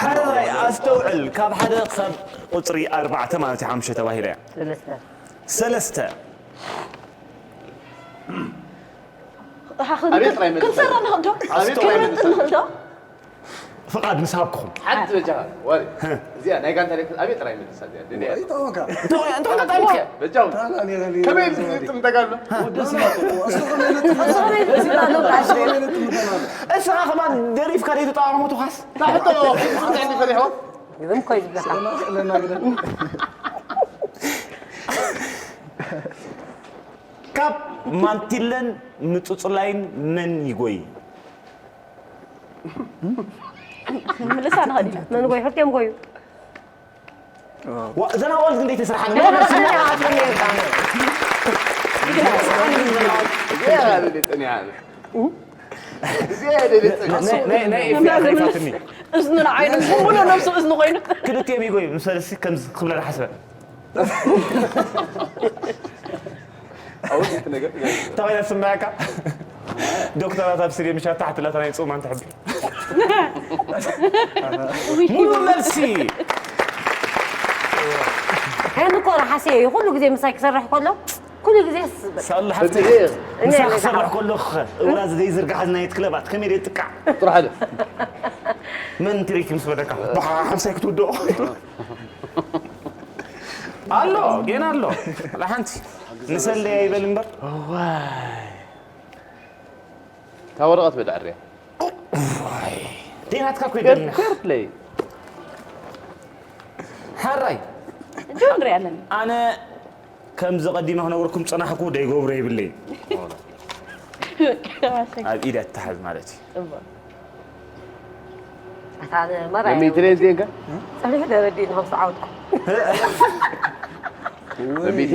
ሕራይ ኣስተውዕል፣ ካብ ሓደ ክሳብ ቁፅሪ ኣርባዕተ ማለት እዩ፣ ሓሙሽተ ተባሂላ እያ። ሰለስተ። ኣቤት ጥራይ መልስ። ክንሰራ ንኽእል ዶ? ኣቤት ጥራይ መልስ። ክንመጥን ንኽእል ዶ? ፍቓድ ምስ ሃብኩኹም። ሓንቲ በጃኻ ዋሪ። እዚኣ ናይ ጋንታ ደቂ ኣቤት ጥራይ መልስ እዚኣ። ደንያ። ይጠወካ። እንተ እንተ ቀጣልከ በጃው። ከመይ ትጥምጠጋሉ? እስኻ ከማን ደሪፍካ ደይ ተጣዋሙቱ ኻስ ታሕቶ ፍርጻ እንዲ ፈሪሖ። ግርም ኮይ ዝብለካ። ካብ ማንቲለን ምጹጽላይን መን ይጎይ? ምልሳ ንኸዲና መን ጎዩ? ሕርቴም ጎዩ። እዘን ኣዋልድ ግን ዘይተስርሓን እዝኑ ንዓይኑ ሙሉ ነብሱ እዝኑ ኮይኑ ክልቲኦም ይጎዩ ምስ በለሲ ከምዚ ክብለ ሓስበ ኣውዲት ነገር ተባይና ስምዓካ ዶክተራት ኣብ ስርየ ምሻ ታሕቲ ላታ ናይ ጾማን ትሕብር ሙሉ መልሲ ሄን እኮ ረሓሲ እዩ ኩሉ ግዜ ምሳይ ክሰርሕ ከሎ ኩሉ ግዜ ስበል ሳሉ ሓፍቲ ምሳ ክሰርሕ ከሎ እውራ ዘይዝርጋሕ ዝናየት ክለባት ከመይ ደይ ጥቃዕ ጥራሕ ኣለ መን ትሪክ ምስ በለካ ብሓ ሓምሳይ ክትውድኦ ኣሎ ጌና ኣሎ ኣላ ሓንቲ ንሰለያ ይበል እምበር እታ ወረቐት በል ዕርያ ደይናትካ ኮ ይደልና ፌር ፕለይ ሓራይ ጆን ሪኣለን ኣነ ከምዚ ቀዲመ ክነግረኩም ዝጸናሕኩ ደይገብሮ ይብለይ ኣብ ኢድ ኣትሓዝ ማለት እዩ ኣታ መራይ ለሚትሬን ዜንካ ጸኒሑ ደረዲ ንኸም ሰዓውትኩ ለሚቲ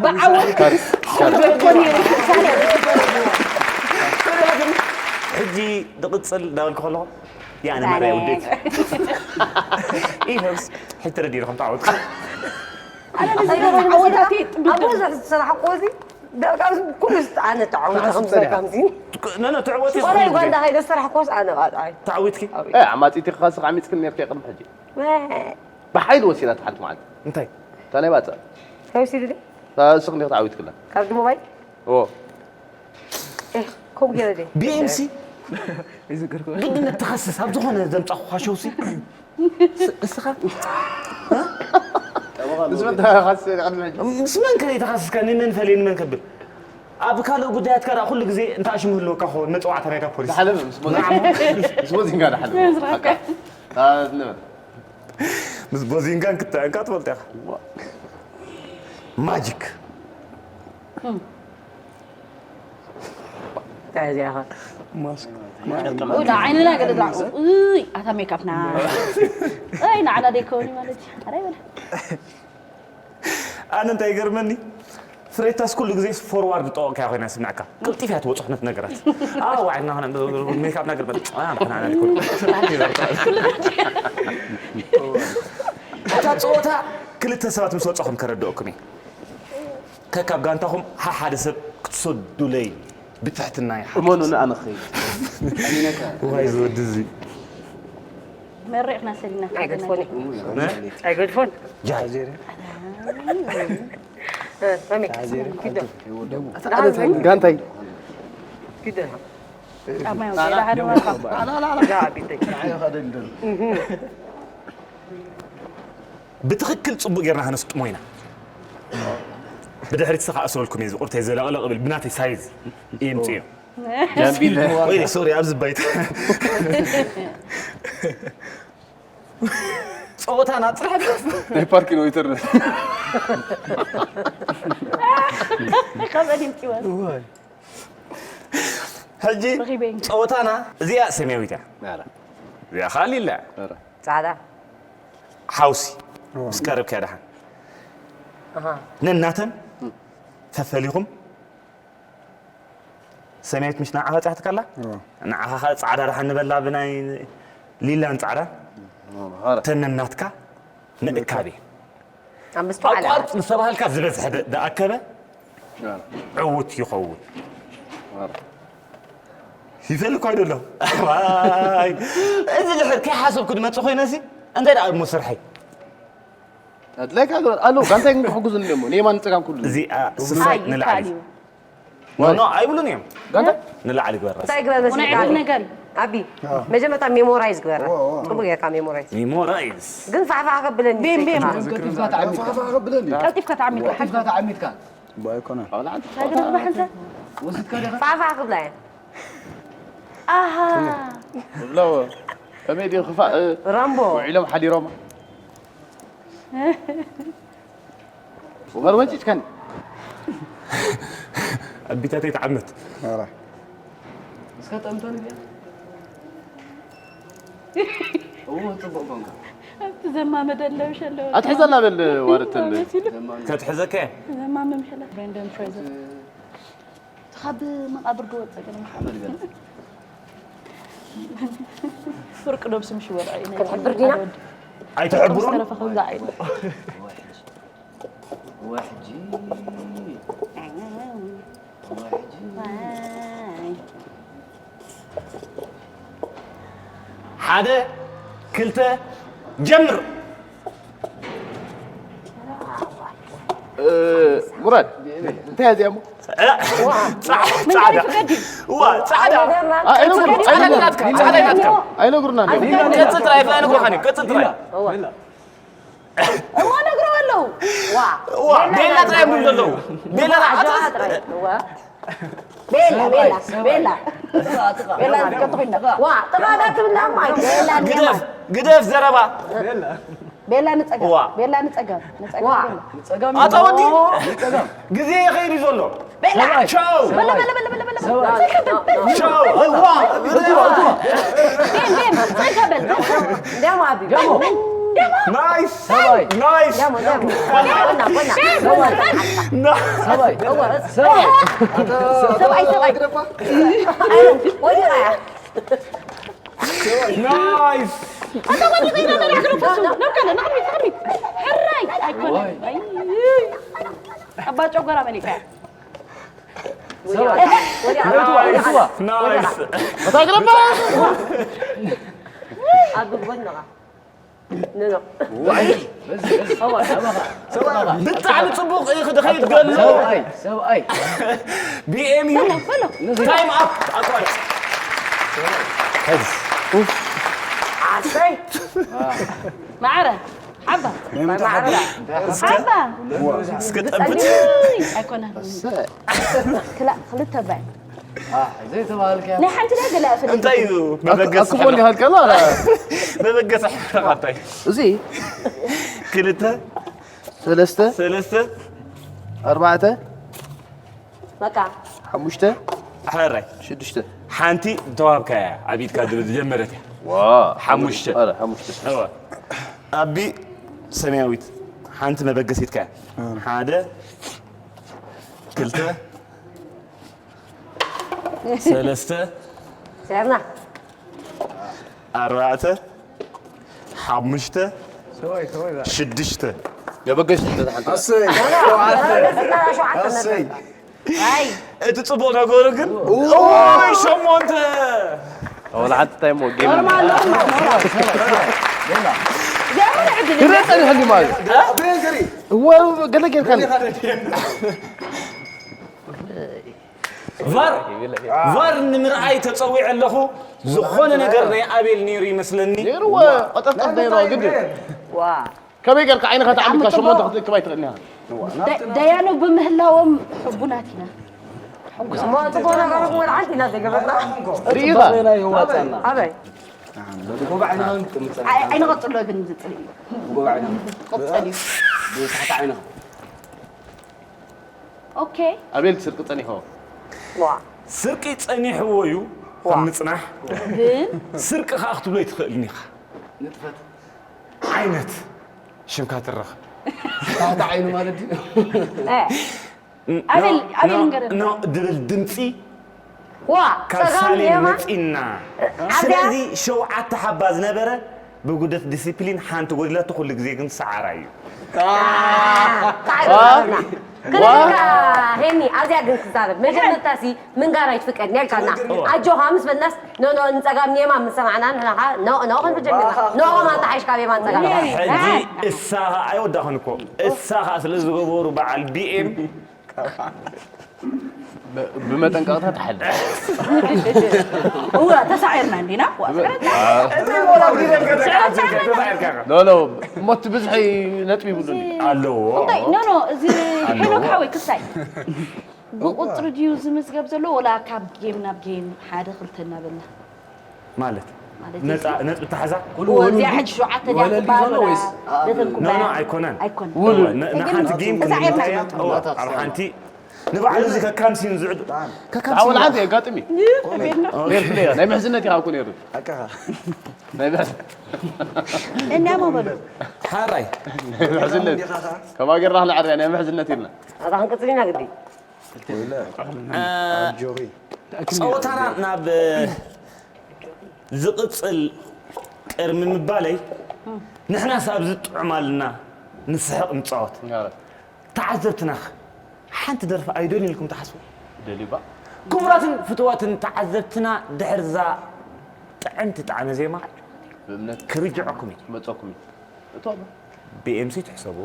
ብዓወት ካርስ ካርስ ኮኒ ሳልያ ሕጂ ድቕጽል ዳበልኩ ከለኹ ያነ መራይ ውዴት ይኸብስ ሕጂ ተረዲሩ ከም ተዓወትኩ ዓወታት ጥብቅ ብዙሕ ዝሰራሕኮ እዚ ዳቃ ኩሉ ኣነ ተዓወተ ከምዚ ከምዚ ነነ ትዕወት እዩ ወላ ዝኽእል ዩጋንዳ ግዜ ከይደ ዝሰራሕኮስ ኣነ ባጣይ ተዓዊትኪ ዓማፂቲ ክኻስኽ ዓሚፅክን ነርኪ ቅድሚ ሕጂ ወ- ብሓይሊ ወሲዳት ሓንቲ መዓልቲ እንታይ እታ ናይ ባፅዕ ተወሲድኒ ታስኽ እንዲኹ ተዓዊትክላ ካብዚ ሞባይል ኦ ኤህ፣ ከምኡ ገይረ ድየ ቢኤምሲ ግድነት ትኸስስ ኣብ ዝኾነ ዘምፃኹኻ ሸውሲ እስኻ ንስመን ተኻስስ ቅድሚ ሕጂ ምስ መን ከ ዘይተኸስስካ ንመን ፈልየ ንመን ከብል ኣብ ካልእ ጉዳያትካ ደኣ ኩሉ ግዜ እንታይ ሽም ህልወካ ክኸውን መፅዋዕታ ናይታ ፖሊስ ዝሓለፈ ምስ ቦዚንጋ ዝሓለፈ ንበል ምስ ቦዚንጋን ክትዕንካ ትፈልጥ ኢኻ ማጂክ እንታይ እዚኣ ኸ ማስክ ኡላ ዓይንና ገለ ድራቑ እይ ኣታ ሜካፕና እይ ንዓና ደይከውን እዩ ማለት እዩ ኣረ ይበለ ኣነ እንታይ ይገርመኒ ፍሬታስ ኩሉ ግዜ ፎርዋርድ ጠወቅካ ኮይና ስምዕካ ቅልጢፍ እያ ትወፅሕ ነት ነገራት ኣዋ ዓይንና ኾነ ሜካፕ ነገር በል ኣና ኾነ ኣና ሊኮን እታ ፀወታ ክልተ ሰባት ምስ ወፀኹም ከረድኦኩም እዩ ከካብ ጋንታኹም ሓሓደ ሰብ ክትሰዱለይ ብትሕትና ይሓ እመኑኒ ኣነ ክኸይድ ዋይ ዝወዲ እዚ መሪቕና ሰሊና ኣይገድፎን እዩ ኣይገድፎን ጃይ እ፣ ማሚ ኪዶ ጋንታይ ኪዶ ጫማ የውፅእ ኢላ ሓደ መርካ። ብትኽክል ጽቡቕ ጌርና ከነስጥሞ ኢና። ብድሕሪት ስኻ ኣስረልኩም እየ ዝቁርተይ ዘለቕለቕ ብል ብናተይ ሳይዝ እየ ምፅዮ። ጃምቢል ወይኔ ሶሪ ኣብዚ ባይታ ጸወታና ጥራሕ ናይ ፓርኪን ወይተር ካብ ዕድም ፂወት ሕጂ ረኺበ። ጸወታና እዚኣ ሰማያዊት እያ። እዚኣ ካሊላ ፃዕዳ ሓውሲ ምስ ቀረብካ ደሓን ነናተን ፈፈሊኹም ሰማያዊት ምሽ ንዓኻ ፃሕትካላ ንዓኻ ኸ ፃዕዳ ደሓን ንበላ ብናይ ሊላን ፃዕዳ ተነናትካ ምእካብ እዩ ኣብ ምስትውዓል ኣቋርፅ ዝተባሃልካ ዝበዝሐ ደ- ደኣከበ ዕውት ይኸውን ይፈልኩ ኣይደሎ ዋይ፣ እዚ ድሕር ከይሓሰብኩ ድመፅ ኮይነ ሲ እንታይ ደኣ እሞ ስርሐይ ኣድላይካ ግበር ኣለዉ ጋንታይ ግን ክሕግዙ እንዲሞ ንየማን ንፀጋም ኩሉ እዚኣ ስሳይ ንላዕሊ እዩ። ኖ ኖ ኣይብሉን እዮም ጋንታይ ንላዕሊ ግበር እንታይ ግበር መስለካ ናይ ዕድል ነገር ኣቢ መጀመርታ ሜሞራይዝ ግበራ ጽቡቅ ጌርካ ሜሞራይዝ ሜሞራይዝ ግን ፋሕፋሕ ከብለኒ ቤም ቤም ይስሕቅኻ። ቀልጢፍካ ተዓሚድካ ሓንቲ ኣይኮነን ናይ ገለ ጽባሕ እንተ ፋሕፋሕ ክብላ እየ ኣሃ ብለው ከመይ ድዩ ክፋእ ራምቦ ውዒሎም ሓዲሮም ወኸር ወንጭጭካኒ ኣቢታተይ ተዓመት እስከ ጠምቶን ቢያ እዎ ፅቡቅ ኮንካ ኣብቲ ዘማመደ ኣለብሽ ኣለዎ ኣትሕዘላ በል ዋርትን ተትሕዘከ ዘማመ ምሕላ ብሬንደን ፍሬዘር ካብ መቃብር ዝወፀ ግን ፍርቂ ነብሲ ምሽ ይበልዖ እዩ ናይ ክንሕብር ዲና? ሓደ ወዲ ኣይትሕብሩን ዝተረፈ ከምዛ ዓይነት ወሕጂ ሓደ ክልተ ጀምር ሙራድ እንታይ እዚኣ እሞ እ፣ ጻ- ጻዕዳ ዋ ጻዕዳ ኣይነግሩን ጻዕዳ ናትካ ጻዕዳ ናትካ ኣይነግሩና እንዲያው ቀጽል ጥራይ ኣይፋንኩ ኻኒ ቀጽል ጥራይ እሞ ነግረው ኣለዉ ዋ ቤላ ጥራይ ምሉ ዘለዉ ቤላ ቤላ ቤላ ቤላ ቤላ ዝቀጥኩና ዋ ጥቃዳ ትብላ ማይ ቤላ ግደፍ ግደፍ ዘረባ ቤላ ንጸገም ዋ። ቤላ ንጸገም ንጸገም ዋ። ቤላ ኣታ ወዲ ግዜ ይኸይድ እዩ ዘሎ ቻው በለ በለ በለ በለ በለ ቻው ዋ ቤም ቤም ጸጋ በል ደማ ቢ ናይስ ናይስ ደማ ደማ ቆና ቆና ና- ሰብኣይ ሰብኣይ ወዲቃ ናይስ ሕራይ ኣይኮነን ኣባ ጨጎራ መሊካ ናይስ መታግረባ ኣብ ጎድንኻ ንኖ ብጣዕሚ ፅቡቅ እዩ ክድኸይድ ገሎ ሰብኣይ ሰብኣይ ቢኤምዩ ታይም ኣፕ ኣቋርፅ ዓሰይ ማዕረ ሓባ ሓባ እስከ ጠብት ኣይኮነን ክላ ክልተ ባይ ዘይተባሃልከ ናይ ሓንቲ ናይ ገለ ፍልይ እንታይ እዩ መበገሲ ኣክፎን ይሃልከ ኣሎ ኣላ መበገሲ ሓራቃታይ እዚ ክልተ ሰለስተ ሰለስተ ኣርባዕተ በቃ ሓሙሽተ ሕራይ ሽዱሽተ ሓንቲ ተዋብካያ ኣብ ኢድካ ዝብል ዝጀመረት እያ ዋ ሓሙሽተ ኧረ ሓሙሽተ እወ ኣቢ ሰማያዊት ሓንቲ መበገሲትካ ሓደ ክልተ ሰለስተ ሰብና ኣርባዕተ ሓሙሽተ ሽዱሽተ የበገሽ ሓንቲ ኣሰይ ኣሰይ እቲ ፅቡቅ ነገሩ ግን እዋይ ሸሞንተ ወላ ሓንቲ እንታይ ሞ ጌም ግረ ጸኒሐኒ ማለት እወ ገለ ጌርካኒ ቫር ቫር ንምርኣይ ተጸዊዐ ኣለኹ። ዝኾነ ነገር ናይ ኣቤል ነይሩ ይመስለኒ። ነይርዎ፣ ቀጠጠፍ ነይርዎ፣ ግዲ። ዋ ከመይ ጌርካ ዓይንኻ ተዓሚካ ሸሞንተ ክትእክብ ኣይትኽእልን ኢኻ። ደያኑ ብምህላዎም ሕቡናት ኢና። እሞ ጽቡቕ ነገር እውን ሓንቲ ኢና ዘይገበርና። ርኢኻ? ኣበይ ጎባዕ ኢና ክንጥምጸ ኣይ- ኣይንቐጽሎ ግን ዝጽል እዩ። ጎባዕ ኢና ቀጸል እዩ። ብታሕቲ ዓይንኻ ኦኬ ኣቤል ስርቂ ጸኒሕዎ። ዋ ስርቂ ጸኒሕዎ እዩ። ከም ምጽናሕ ግን ስርቂ ከኣ ክትብሎ ኣይትኽእልን ኢኻ። ንጥፈት ዓይነት ሽምካ ትረኽብ። ታሕቲ ዓይኑ ማለት ድዩ? እ ኣቤል ኣቤል ንገረና። ኖ ድብል ድምፂ ዋ ካብ ጸጋም ሳሌም የማን መፂና። ኣብያ ስለዚ ሸውዓተ ሓባ ዝነበረ ብጉደት ዲሲፕሊን ሓንቲ ጎዲላቶ፣ ኩሉ ግዜ ግን ሰዓራ እዩ። ጣዕሚ ክልካ ሄኒ ኣብዚኣ ግን ክዛረብ መጀመርታ ሲ ምንጋር ኣይትፍቀድን ኢልካና ኣጆኻ ምስ በልናስ ኖ ኖ ንጸጋም ንየማን ምስ ሰማዕና ንሕና ኸዓ ኖ ኖ ክንብል ጀሚርና ኖ ኸማን ተሓይሽካ ኣብ የማን ጸጋም ሕጂ እሳ ኸዓ ኣይወዳእኹን እኮ እሳ ኸዓ ስለ ዝገበሩ በዓል ቢኤም ብ- ብመጠንቀቕታ ትሓልፍ። እወ ተሳዒርና እንዲና። ዋ፣ ኖ ኖ እሞ እቲ ብዝሒ ነጥቢ ይብሉ እንዲ ኣለዎ። እንታይ ኖ ኖ እዚ ሄኖክ ሓወይ ክሳይ ብቁፅሪ ድዩ ዝምዝገብ ዘሎ ወላ ካብ ጌም ናብ ጌም ሓደ ክልተ እናበልና ማለት ማለት ነፃ ነጥቢ ተሓዛ እዚኣ ሕጂ ሸውዓተ ድያ ወለል ክበሃል ይኾነ ወላ ወይስ? ደተን ኖ ክበሃል ኖ ኣይኮነን። ኣይኮነን። ውሉድ። ን- ንሓንቲ ጌም ተሳዒርና ክንምንታያ ኢና። ኣብ ሓንቲ ንባዕሉ እዚ ከካምሲን ዝዕዱ ዓወል ሓንቲ የጋጥም እዩ። ነይሩ ፍለያ ናይ ምሕዝነት ኢኻ እኮ ነይሩ። ናይ ምሕዝ- እንዲያማ በሉ ሓራይ ናይ ምሕዝነት ከማ ጌርና ክንዓርያ ናይ ምሕዝነት ኢልና። ኣታ ክንቅጽል ኢና ግዲ ጆሪ ፀወታና ናብ ዝቕፅል ቅድሚ ምባለይ ንሕናስ ኣብዚ ጥዑም ኣለና ንስሕቕ ንፃወት። ተዓዘብትና ሓንቲ ደርፊ ኣይደልዩ ኢልኩም ትሓስቡ? ደልባ ክቡራትን ፍትዋትን ተዓዘብትና ድሕርዛ ጥዕምቲ ጣዕመ ዜማ ብእምነት ክርጅዐኩም እዩ። ክመፀኩም እዩ። እቶም ብኤምሲ ትሕሰቡ።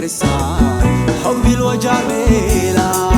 حبي الوجع بيلعب.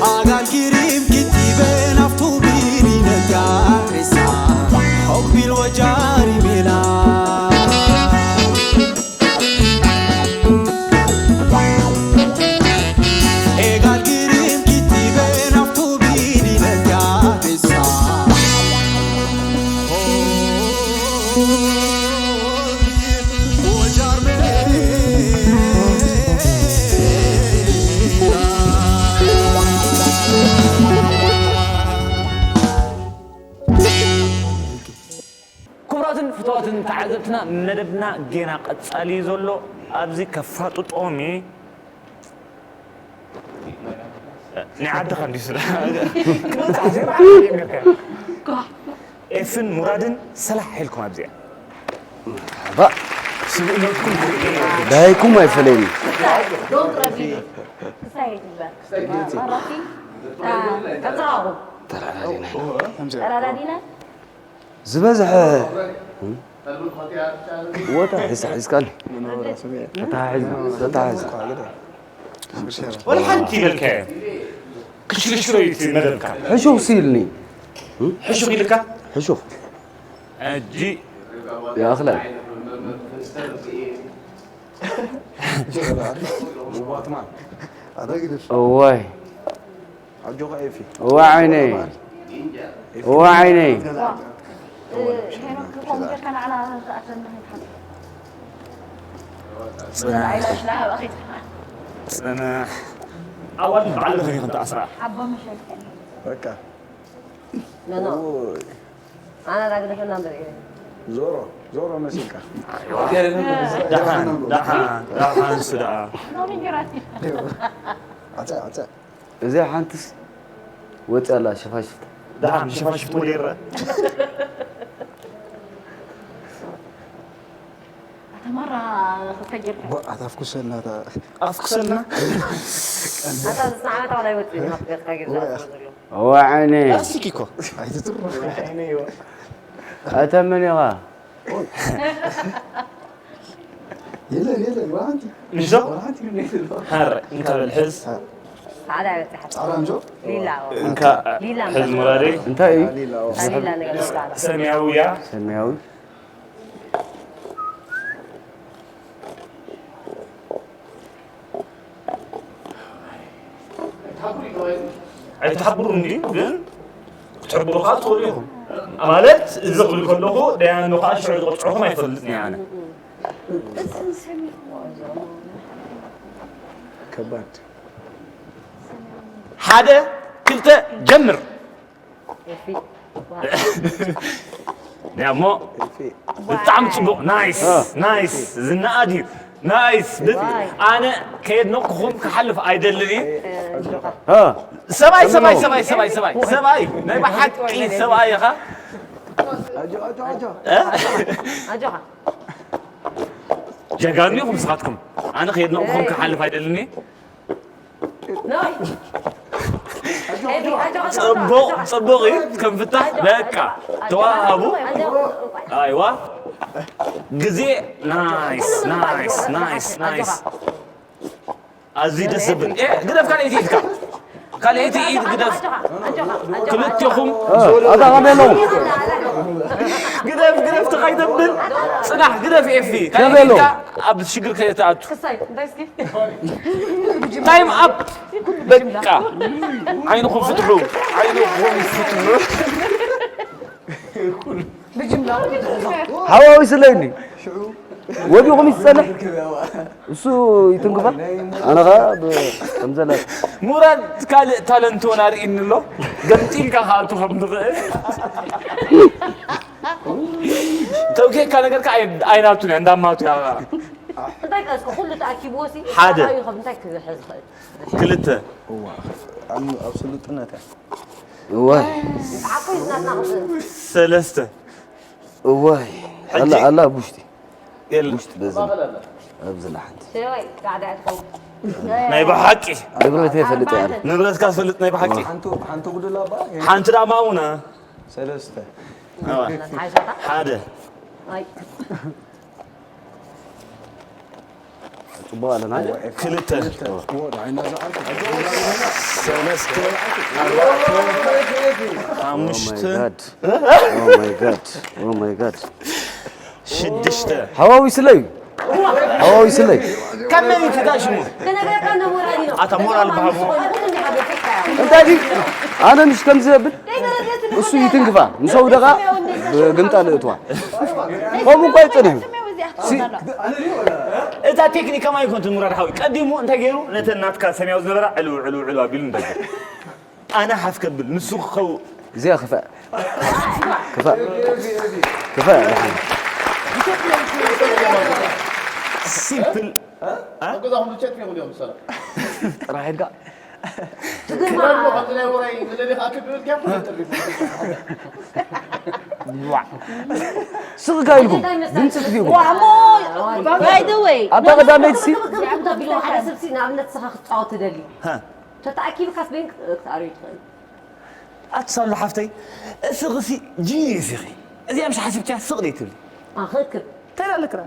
ኣጋል ጊሪም ኪቲበን ኣፍቱ ቢሪ ነጋ ሬሳ ሖቢል ወጃሪ ቤላ ኤጋል ጊሪም ኪቲበን ኣፍቱ ቢሪ ነጋ ሬሳ ክቡራትን ፍቱዋትን ተዓዘብትና፣ መደብና ጌና ቀጻሊ እዩ ዘሎ። ኣብዚ ከፋጥጦም እየ። ናይ ዓድኻ እንዲዩ ስለ ኤፍን ሙራድን ሰላሕ ኢልኩም ኣብዚኣ። ባእ ስብእነትኩም ዳይኩም ኣይፈለይኒ። Don't ረቢኒ ክሳይ ትግበር። ቀራፊ ቀጽራኹ ተራዳዲና ኢና። ተራዳዲና ዝበዝሐ ወታ ሒዝካ ሒዝካኒ ተታሒዝና ተታሒዝና ወላ ሓንቲ ይበልካዮ ክሽርሽሮ እዩ እቲ መደብካ ሕሹኽ ሲልኒ ሕሹኽ ኢልካ ሕሹኽ ሕጂ ይኣኽለና ዋትማን እዋይ ኣጆኻ ኤፊ እዋ ዓይነይ እዋ ዓይነይ ሄኖክ ክኾን ጌርካ ንዓና ዝኣተና ጽናሕ ጽናሕ ኣዋል በዓል ለኸ ይኽን ተኣስራ ሓቦ መሸከኒ በቃ ኖ ኖ ኣና ዳግደፈና ንርኢ ዞሮ ዞሮ መሲልካ ደሓን ደሓን ደሓን ስዳ ኣፀ ኣፀ እዚኣ ሓንትስ ወፂኣ ኣላ ሸፋሽፍታ ደሓን ሸፋሽፍቲ ወደ ይረአ ተማራ ክልተ ጌርካ ኣታፍኩሰልና ኣፍኩሰልና ኣታ ዝሰዓመት ኣዋላይ ወፅእ ገፅካ ጌርካ ዘሎ እዋ ዓይነ ኣስኪ እኮ ኣይትትሩ ኣተ መን ኢኻ የለን የለን ዋንቲ ንሶ ዋንቲ ምን የለ ሃረ እንካ በል ሕዝ ፃዕዳ በፅሓት ፃዕዳ እንጆ ሊላ እንካ ሊላ ሕዝ ሙራደይ እንታይ እዩ ሊላ ነገር ፃዕዳ ሰማያውያ ሰማያዊ ኣይትሓብሩ እንዲ ግን ክትሕብሩ ከዓ ትኽእሉ ኢኹም ማለት እዚ ክብል ከለኹ ደያኑ ከዓ ሽዑ ዝቕፅዕኹም ኣይፈልጥን እየ ኣነ ከባድ ሓደ ክልተ ጀምር ያሞ ብጣዕሚ ፅቡቅ ናይስ ናይስ ዝነኣድ እዩ ናይስ ኣነ ከየድነቅኩም ክሓልፍ ኣይደልን እዩ ሰብኣይ ሰብኣይ ሰብኣይ ሰብኣይ ሰብኣይ ሰብኣይ ናይ ብሓቂ ሰብኣይ ኢኻ። እ? ኣጆኻ። ጀጋኑ ኢኹም ንስኻትኩም። ኣነ ከየድነቕኩም ክሓልፍ ኣይደልን እየ። ጽቡቕ ጽቡቕ እዩ ከም ፍታሕ። በቃ ተዋሃቡ። ኣይዋ ግዜ ናይስ ናይስ ናይስ ናይስ። ኣዝዩ ደስ ዘብል። ኤ፣ ግደፍ ካልኣይቲ ኢድካ። ካልኣይቲ ኢድ ግደፍ። ክልቴኹም። ኣታ ከመይ ኣለዉ? ግደፍ፣ ግደፍ፣ ተኸይተብል። ጽናሕ፣ ግደፍ ኤፊ። ከመይ ኣለዉ? ካልኣይቲ ኢድካ ኣብ ሽግር ከየትኣቱ። ክሳይ፣ እንታይ እስኪ? ታይም ኣፕ። በቃ። ዓይንኹም ፍትሑ። ዓይንኹም ፍትሑ። ብጅምላ ክትሕዞ። ሓዋዊስለይኒ። ወዲኹም ይጸንሕ። እሱ ይትንክፋ። ኣነ ኸኣ ብ-፣ ከም ዘለ። ሙራድ ካልእ ታለንት እውን ኣርእይኒ ኣሎ። ገምጢልካ ክኣቱ ከም ዝኽእል። ተውኬካ ነገርካ ኣይ-፣ ኣይናቱን እያ፣ እንዳማቱ እያ። እንታይ ቀስኩ ኩሉ ተኣኪብዎ ሲ ሓደ። እንታይ ክሕዝ ይኽእል? ክልተ። እዋ፣ ኣብ፣ ኣብ ስሉጥነት እያ። እዋይ። ዓኮይ ዝናትና ክብል። ሰለስተ። እዋይ። ሕጂ ኣላ፣ ኣላ ኣብ ውሽጢ። የለ። ውሽጢ በዚ። ኣብዚ ኣላ ሓንቲ። ሸወይ፣ ጻዕዳ እያ ትኸውን። ናይ ብሓቂ። ንብረት እየ ፈልጥ እያ። ንብረትካ ትፈልጥ ናይ ብሓቂ። ሓንቲ፣ ሓንቲ ጉድላ እባ። ሓንቲ ደኣ ማሙና። ሰለስተ። ኣዋ። ሓይሻታ? ሓደ። ኣይ። ጽቡቕ ኣለና። ክልተ። ሰለስተ። ኣርባዕተ። ሓሙሽተ። Oh my God. Oh my God. Oh my God. ሽዱሽተ። ሓዋዊስለይ። ሓዋዊስለይ። ካብ መን እዩ ትጋሽሙ? ኣታ ሞራል በሃቦ። እንታይ ድዩ? ኣነ ምሽ ከምዚ ዘብል? እሱ ይትንክፋ። ምስ ኣውደቓ ግምጣ ልእትዋ። ከምኡ እኳ ይጽንሕ። ሲ-፣ እዛ ቴክኒክ ከማይ ይኮን ትምራድ ሓዊ። ቀዲሙ እንታይ ገይሩ? ነተን ናትካ ሰማያዊ ዝነበራ ዕልው፣ ዕልው፣ ዕልው ኣቢሉ ንደገ። ኣነ ሓፍ ከብል፣ ንሱ ክኸው-፣ እዚኣ ክፋእ። ክፋእ። ክፋእ። ደሓን። ሲምፕል። እ? ኣብ ገዛኹም ቸክ ይኹን እዮም ዝሰራ። ጥራሕ ኢልካ። ክዳን እኮ ከምዚ ናይ ውራይ ንለሊ ከኣ ክብል ገብ ስቕ ኢልካ ኢልኩም ድምፂ ክትህቡ። By the way፣ ኣብታ ቀዳመይቲ ሲ-፣ ሓደ ሰብ ሲ ንኣብነት ንስኻ ክትጻወት ትደሊ። ሃ። ተተኣኪብካስ በይን ክት-፣ ክትኣርዩ ትኽእል። ኣቲ ሳሉ ሓፍተይ፣ እስኺ ሲ ጂኒየስ ኢኺ። እዚኣ ምሽ ሓሲብኪያ ስቕ ደይትብሊ። ኣኽክብ። እንታይ ኣለክራ?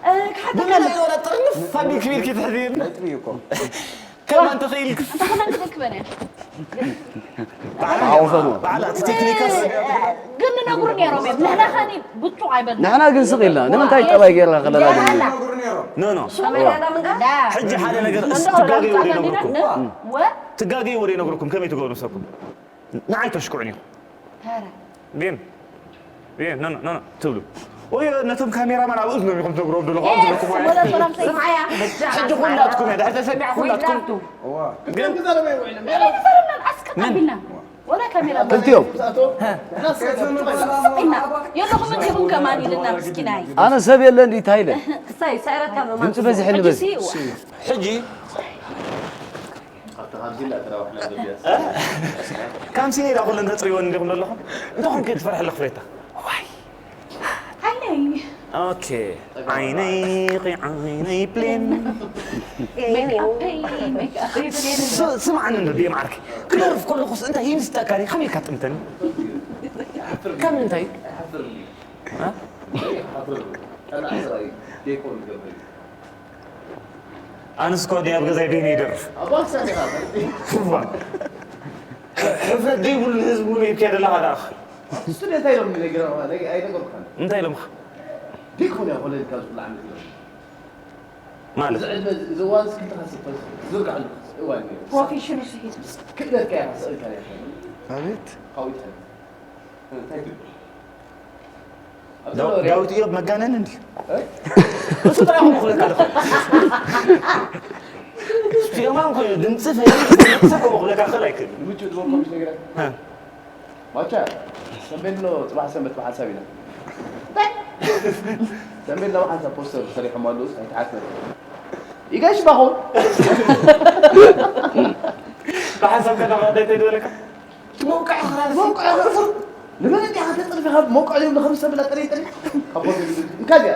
እ፣ ክሓተካ ብመን ኣለካ። ወላ ጥርንፍ ኣቢልኪ ቢልኪ ትሕዚኒ። ነጥቢ እዩ እኮ። ከማን ተኽኢልክስ። እንተ ኾነ ክትክበን እያ። ባዕላ፣ ባዕላ እቲ ቴክኒክስ። ግን ንነግሩ ነይሮም እዮም። ንሕና ኸኒ ብጹዕ ኣይበልና። ንሕና ግን ስቕ ኢልና። ንምንታይ ጠባይ ጌርና ከለና ግን? ኖ፣ ኖ። ላ። ሕጂ ሓደ ነገር እስቲ ትጋገዩ ወደ ይነግርኩም። ወ? ትጋገዩ ወደ ይነግርኩም። ከመይ ትገብሩ ሰኩም? ንዓይ ተሽክዑን ኢኹም። ኧረ። ቤን፣ ቤን፣ ኖ፣ ኖ፣ ኖ፣ ኖ ትብሉ። ወይ ነቶም ካሜራማን ኣብ እዝኖም ኢኹም ትነግሮም ዘለኹም፣ የስ፣ ትብልኩም ወይ? ወላ ጦራም ሰይ-፣ ስምዓያ፣ በጃ፣ ሕጂ ኩላትኩም እያ፣ ድሕሪ ተሰሚዓ ኩላትኩም። ኩላቱ። እዋ። ግን ግን ክዛረብ ኣይውዕልን። ምን ክዛረብና? ኣስቀጥ ምን? ኣቢልና። ወላ ካሜራ ክልቲኦም። ስቕ ኢና። የለኹም እንዲኹም ከማን ኢልና ምስኪናይ። ኣነ ሰብ የለ እንዲ እንታይ ኢለ? ክሳይ፣ ሳይረካ መማን ድምፂ በዚሕኒ ሕጂ በዚ። ሲ-፣ ሕጂ ኣብቲ ካምሲን ኣተራባሕና ዘቢያስ። ካምሲን ኢላ ኩለን ተጽርይወን እንዲኹም ዘለኹም? እንተኹም ከይትፈርሐላ ክፍሬታ። ዋይ። ዓይነይ። ኦኬ። ዓይነይ፣ ዓይነይ ፕሌን። ሜክኣፐይ፣ ሜክኣፐይ ፕሌን። ስ-፣ ስምዓኒ እንዶ ብየማዓርኪ። ክደርፍ ከለኹስ እንታይ ይምስጠካ ድዩ? ከመይ ኢልካ ጥምተኒ? ካብ ምንታይ? ኣይሓፍርን። እ? ኣይሓፍርን። ቀናዕ ሰብኣይ ዴኮር ዝገብር እዩ። ኣነስ እኮ ድየ ኣብ ገዛይ በይነይ ይደርፍ። ኣባ፣ ክሳዕ ኢኻ። እዋ። ሕፍረት ዘይብሉ ንህዝቢ ሙሉ ሂብካዮ ዘለኻ ደኣ። ስቱድዮ እንታይ ኢሎም ነጊሮም? ኣይ-፣ ኣይነገርኩኻን። እንታይ ኢሎምኻ? ዲክ ኾነ ኮለል ካብ ዝብላዕ መጊሮም። ማለት? እዚ ዕድመ እዚ፣ እዚ እዋን እዚ ክልተ ካሴት ዝዝርጋዕሉ እዋን እዩ። ፕሮፌሽኑ ስሒት። ክእለትካ ኢኻ፣ ስእልካ ኢኻ። ኣቤት። ካዊት ሓይሊ። እንታይ ትብል? ዳው-፣ ዳዊት ኢዮብ መጋነን እንዲ? እ? እሱ ጥራይ ኾነ ክብለካ ኣለኹ። ስፒርማን ኮይኑ ድምፂ ፈሊጡ ሰብ ኾነ ክብለካ ክእል ኣይክእል። ምቹእ ዝበልኩም ነገር። እ። ማቻ፣ ሰንቤሎ ጽባሕ ሰንበት ብሓንሳብ ኢና። ሰንቤሎ ብሓንሳብ ፖስተር ሰሪሖም ኣለዉ፣ ኣይትሓስብ። ይጋሽ ባኹን ብሓንሳብ ከዳኻ እንታይ እንታይ ዝበለካ መውቅዕ ክራር መውቅዕ ክራር ንመን እንዲኻ ተጥርፊኻ መውቅዕ ይብሉ ከም ሰብላ ጥሪ ጥሪ ካብ ቦታ ይብሉ እንካ እዚኣ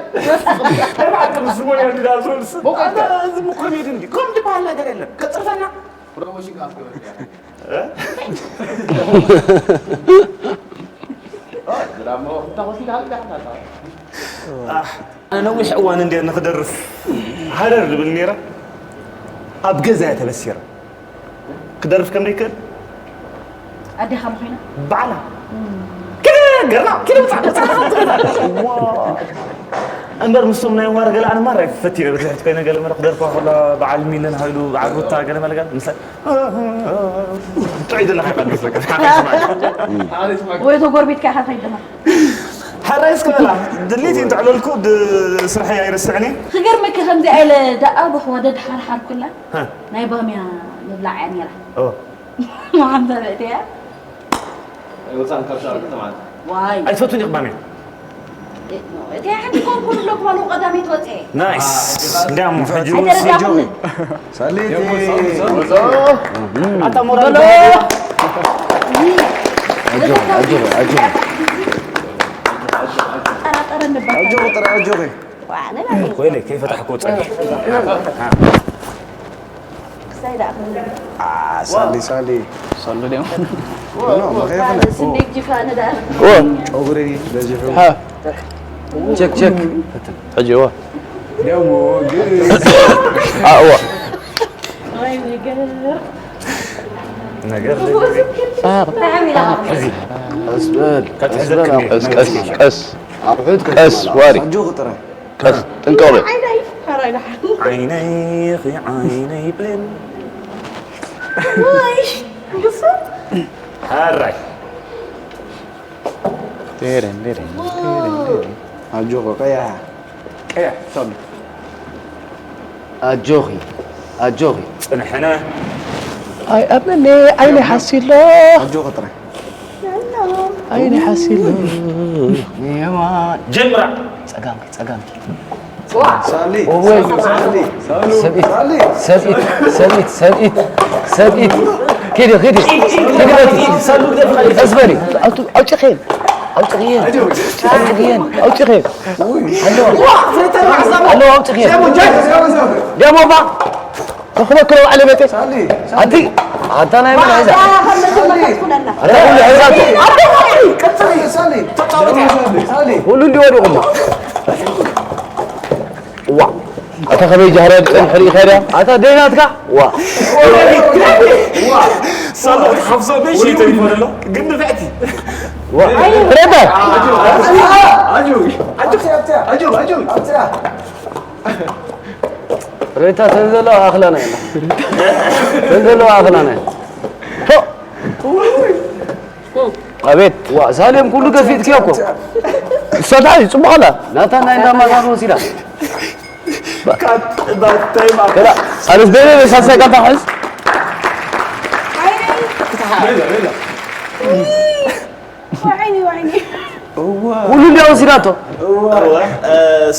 ተባዕተ ምስሞ ያድዳ ሶልስ መውቅዕ እዚ ምኮሜዲ እንዲ ከም ዝበሃል ነገር የለን ከጥርፈና ፕሮሞሽን ካብ ትገብር እያ ድራማ እንታ ሆስፒታል ዳሕና ኣነ ነዊሕ እዋን እንድየ ንክደርፍ ሃረር ዝብል ነይረ ኣብ ገዛ እየ ተበሲረ ክደርፍ ከም ዘይክእል ኣዴኻ ምኾይና ባዕላ ገርና ኪሎ ውፃእ እምበር ምስቶም ናይ ዋር ገለ ኣነ ማራ ይፈት ኢለ ብድሕሪት ኮይነ ገለ መለ ክደርፋ ከሎ በዓል ሚልን ሃይሉ በዓል ሩታ ገለ መለ ገለ ምስ ጥዑይ ዘለካ ቀንስ በቃ ሓራይ ስማዕ ወይ ተጎርቢትካ ኢኻ ትኸይድ ደማ ሓራይ እስከ በላ ድሌት ይንትዕለልኩ ስርሐይ ኣይርስዕን እየ ክገርመካ ከምዚኣ ኢለ ደኣ ብኽወደድ ሓርሓር ኩላ ናይ ባምያ ምብላዕ እያ ነይራ ኦ መሓምሳ ብእትያ ወፃን ካብ ሻርክ ተማን ዋይ ኣይትፈቱን ኢኽባኒ እትያ ሓንቲ ኮንኩ ንብለኩም ኣለዉ ቀዳመይቲ ወፅአ ናይስ እንዲያም ሕጂ ኣይተረዳኹምን ሳሌቲ ኣታ ሞራል ኣጆኺ ኣጆኺ ኣጆኺ ጠራጠረ ንባል ኣጆኺ ጥራይ ኣጆኺ ዋዕነ ናበይ ኮይነ ከይፈታሕኩ ፀኒ ክሳይ ደኣ ሳሊ ሳሊ ሰሉ ድዮም ኖ መኸየፍነ ስንዴ ጅፋ ንዳ ጨጉሪ በዚሑ ቸክ ቸክ ሕጂ እዋ ደሞ ግን ኣእዋ ወይ ነገር ነገር ብጣዕሚ ኢላ ቀስ በል ካብ ትሕዘክኒ ቀስ ቀስ ቀስ ኣቑሑት ቀስ ዋሪ ኣጆኺ ጥራይ ቀስ ጥንቀቕ በል ዓይነይኺ ዓይነይ ብሌን ወይ ግሱ ሓራይ ዴሬን ዴሬን ኣጆኺ ቀያሕ ቀያሕ ሳሉ ኣጆኺ ኣጆኺ ፅንሕነ ኣይ ኣመነ ዓይነ ሓሲሎ ኣጆኺ ጥራይ ዓይነ ሓሲሎ የማን ጀምራ ጸጋምኪ ጸጋምኪ ሳሊ እወይ። ሳሊ ሰብኢት ሰብኢት ሰብኢት ሰብኢት ሰብኢት ኪዲ ኪዲ ኪዲ በቲ ቀስ በሊ ኣውጡ- ኣውጪኸን ኣውጪኸን ኣውጪኸን ኣውጪኸን ኣሎ ኣሎ ኣውጪኸን ደሞባ ተኽለክሎ ባዕለ ቤቴ ኣንቲ ኣንታ ናይ መን ሒዛ ኣንታ ኩሉ ሒዛቶ ሳሊ ኩሉ እንዲ ወዲቑሞ ዋ ኣታ ከመይ ጃህራ ድፀንሕ ርኢኻ ድያ ኣታ ደይናትካ ዋ ሳሎት ሓፍዞ መሽቶ ይፈለሎ ግን ንፍዕቲ ረዳ ኣጆ ኣጆ ኣጆ ኣጆ ሬታ ተን ዘለዋ ኣኽላና ኢና ተን ዘለዋ ኣኽላና ኢና ኣቤት ዋ ሳሌም ኩሉ ገፊጥክዮ እኮ እሳታ እዩ ጽቡቕ ኣላ ናታ ናይ እንዳማታን ወሲዳ ኣነስ ደለ ሳሳይ ቃልታ ሕዝ ዓይኒ ዓይኒ ኩሉ እንዲያ ወሲዳቶ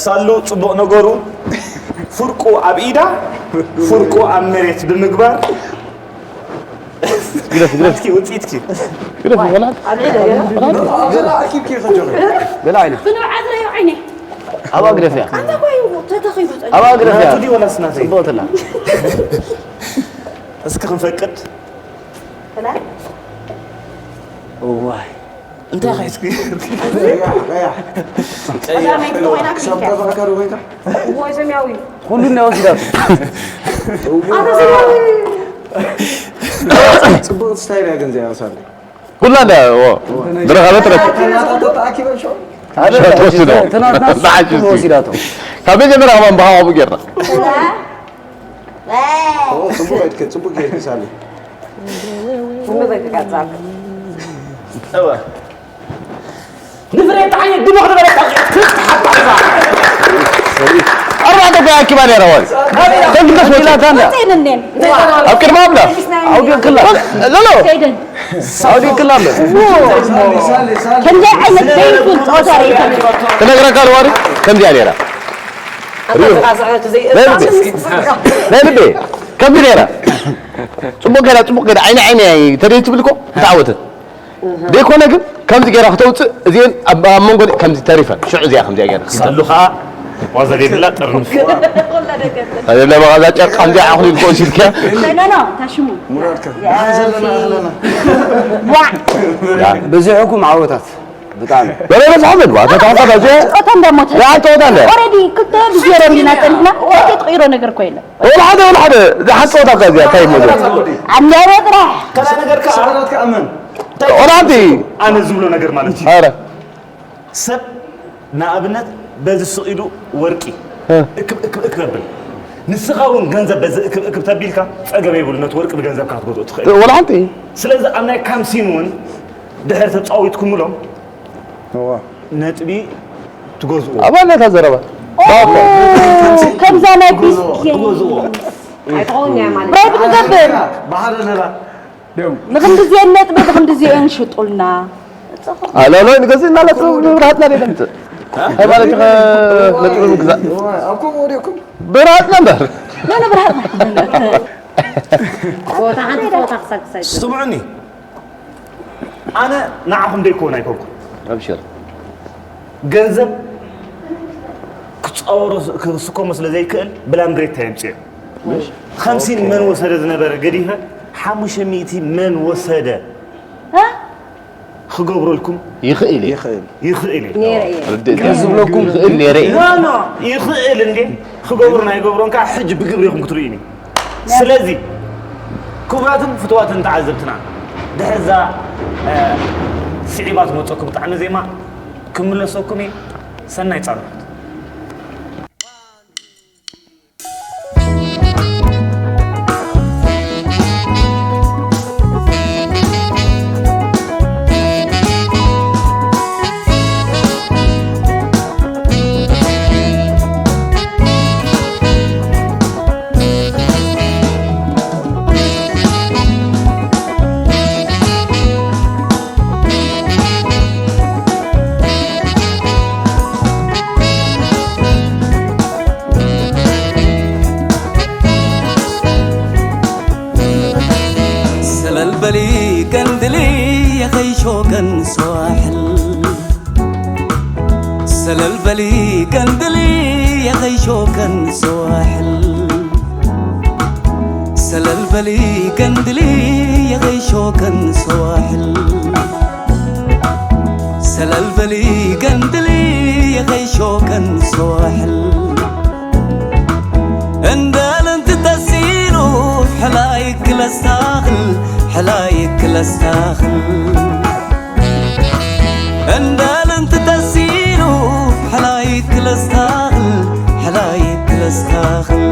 ሳሉ ጽቡቕ ነገሩ ፍርቁ ኣብ ኢዳ ፍርቁ ኣብ መሬት ብምግባር ግደፍ ግደፍ እስኪ ውፅኢትኪ ግደፍ ይበላል ኣኪብኪ ከጆኺ ገለ ዓይነ ብንብዓት ረዮ ዓይኒ ኣብ ኣግደፍ እያ ኣንተ ኳዩ ተተኺሉ ጸኒ ኣብ ኣግደፍ እያ ናቱ ድዩ ወላስ ናተይ ጽብቕትላ እስኪ ክንፈቅድ ፍላት እዋይ እንታይ ኸ እስኪ ቀያሕ ቀያሕ ቀዳመይቲ ኮይና ክሳብ ክልተ ጠፋእካ ዶ ኮይንካ ወይ ሰማያዊ ኩሉ እንዲያ ወሲዳቶ ኣንተ ሰማያዊ ጽቡቕ ስታይል እያ ግን እዚኣ ሳሊ ኩላ እንዳ ድረኻ በጥረት ተኣኪበ ሸው ሸርጥ ወስዶ ትናንትና ብሓቂ ኩሉ ወሲዳቶ ካብ መጀመርያ ከማን ብሃዋቡ ጌርና ጽቡቕ ኣይትከ ጽቡቕ ጌርኪ ሳሊ ምበቅቃጻብ እወ ንፍሬ ጣዕየ ድሞ ክትበለ ኣርባዕተ ጓያ ኣኪባ ነይራ ዋል ከም ግደስ ወላ ታንዳ ተይደንን ኣብ ቅድሚ ኣብላ ኣውዲቕክላ ሎሎ ተይደን ኣውዲቕክላ ኣሎ ከምዚ ዓይነት ዘይፉል ጾታ ርኢቶ ትነግረካ ልዋሪ ከምዚኣ ነይራ ኣታ ሪኡ። ተቃሳዕረቱ ዘይ-፣ ናይ ልቢ። ናይ ልቢ። ከምዚ ገይራ። ጽቡቕ ገይራ፣ ጽቡቕ ገይራ። ዓይኒ ዓይኒ ተደይ ትብል እኮ፣ ተዓወተት። ዘይኮነ ግን፣ ከምዚ ገይራ ክተውጽእ፣ እዚአን ኣብ፣ ኣብ መንጎ ከምዚ ተሪፈን። ሽዑ እዚኣ ከምዚኣ ገይራ። ሳሉ ኸኣ ዋዛ ዘይብላ ጥርንፍ። ኣለ ለባዛ ጨርቃ ከምዚኣ ኣኹሊል ኮሲልካ። ኖ፣ ኖ፣ ኖ፣ ታሽሙ። ሙራድካ። ያ፣ ዘለና፣ ሲ-፣ ኣለና። ዋ። ብዝሕኩም ዓወታት። ብጣዕሚ። በለ በዝሖ በል፣ ዋ፣ ተታሓሳብ ኣዘ-፣ ጸወታ እንዳሞተ። ያ፣ ጸወታ እንደ። ኦልሬዲ ክልተ ብዜሮ እንዲና ጸኒሕና። እቲ ትቕይሮ ነገር እኮ የለን። ወላ ሓደ፣ ወላ ሓደ። እዛ ሓንቲ ጸወታ እኮ እዚኣ፣ እንታይ እሞ እዚኣ? ኣንዳበ ጥራሕ። ካልእ ነገር ከኣ ክሳዕረትካ እመን። ወላ ሓንቲ። ኣነ ዝብሎ ነገር ማለት እዩ። ኣረ። ሰብ ንኣብነት በዚ ስቕ ኢሉ ወርቂ እ። እክብ፣ እክብ፣ እክብ የብል። ንስኻ እውን ገንዘብ በዚ እክብ፣ እክብ ተቢልካ ጸገም የብሉ፣ ነቲ ወርቂ ብገንዘብካ ክትገዝኦ ትኽእል። ወላ ሓንቲ። ስለዚ ኣብ ናይ ካምሲን እውን ድሕር ተጻዊትኩምሎም እዋ። ነጥቢ ትገዝኡ። ኣባና እታ ዘረባ። ኦ፣ ከምዛ ናይ ቢስ ትገዝኡ። ኣይትኸውን እያ ማለት እዩ። ብራይብ ትገብር። ብሓደ ነራ። ንክንድዚአን ነጥቢ ብክንድዚአን ሽጡልና። ኣላሎ ንገዝእ እናለት ብብርሃትና ደይ ደምጽእ። ሃይማኖት ከ ነጥቢ ምግዛእ። ኣብ ከምኡ ወዲእኩም? ብርሃትና እምበር። ኖ፣ ኖ፣ ብርሃትና። ጸወታ ሓንቲ ጸወታ ክሳብ ክሳብ ይጽወት። ስምዑኒ። ኣነ ንዓኹም ደይኮን ኣይኮንኩን። ኣብሽር። ገንዘብ ክጻወሮ ስ-፣ ክስከሞ ስለ ዘይክእል ብላምብሬታ የምጽኦ። ምሽ? ኸምሲን ኦኬ። መን ወሰደ ዝነበረ ገዲፈ ሓሙሽተ ሚእቲ መን ወሰደ? እ? ክገብረልኩም ይኽእል እዩ። ይኽእል። ይኽእል እዩ። ነይረ እየ። ርድእ ከም ዝብለኩም ይኽእል ነይረ እዩ። ኖ፣ ኖ፣ ይኽእል እንዴ? ክገብሩን ኣይገብሮን ከዓ ሕጂ ብግብሪ ኢኹም ክትርእዩኒ። ስለዚ ክቡራትን ፍቱዋትን ተዓዘብትና፣ ድሕሪ እዛ፣ እ፣ ስዒባ ትመፀኩም ጣዕሚ ዜማ ክምለሰኩም እየ። ሰናይ ፃንሖት። ሰለል በሊ ቀንድሊ የኸይሾከን ሰዋሕል። ሰለል በሊ ቀንድሊ የኸይሾከን ሰዋሕል። ሰለል በሊ ቀንድሊ የኸይሾከን ሰዋሕል። ሰለል በሊ ቀንድሊ የኸይሾከን ሰዋሕል። እንደል እንትተሲሉ ሕላይክ ለስታኽል፣ ሕላይክ ለስታኽል። እንደል እንትተሲሉ ሕላይክ ለስታኽል፣ ሕላይክ ለስታኽል።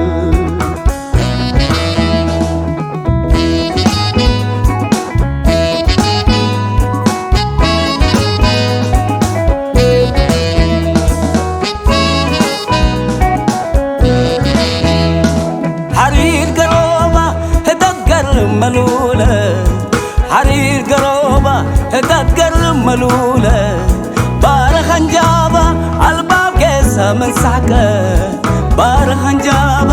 ሓሪር ገሮባ ህተገር መሉለ፣ ሓሪር ገሮባ ህተገር መሉለ፣ ባረ ኸንጃባ ኣልባብ ጌሰ ምን ሳሕቀ፣ ባረ ኸንጃባ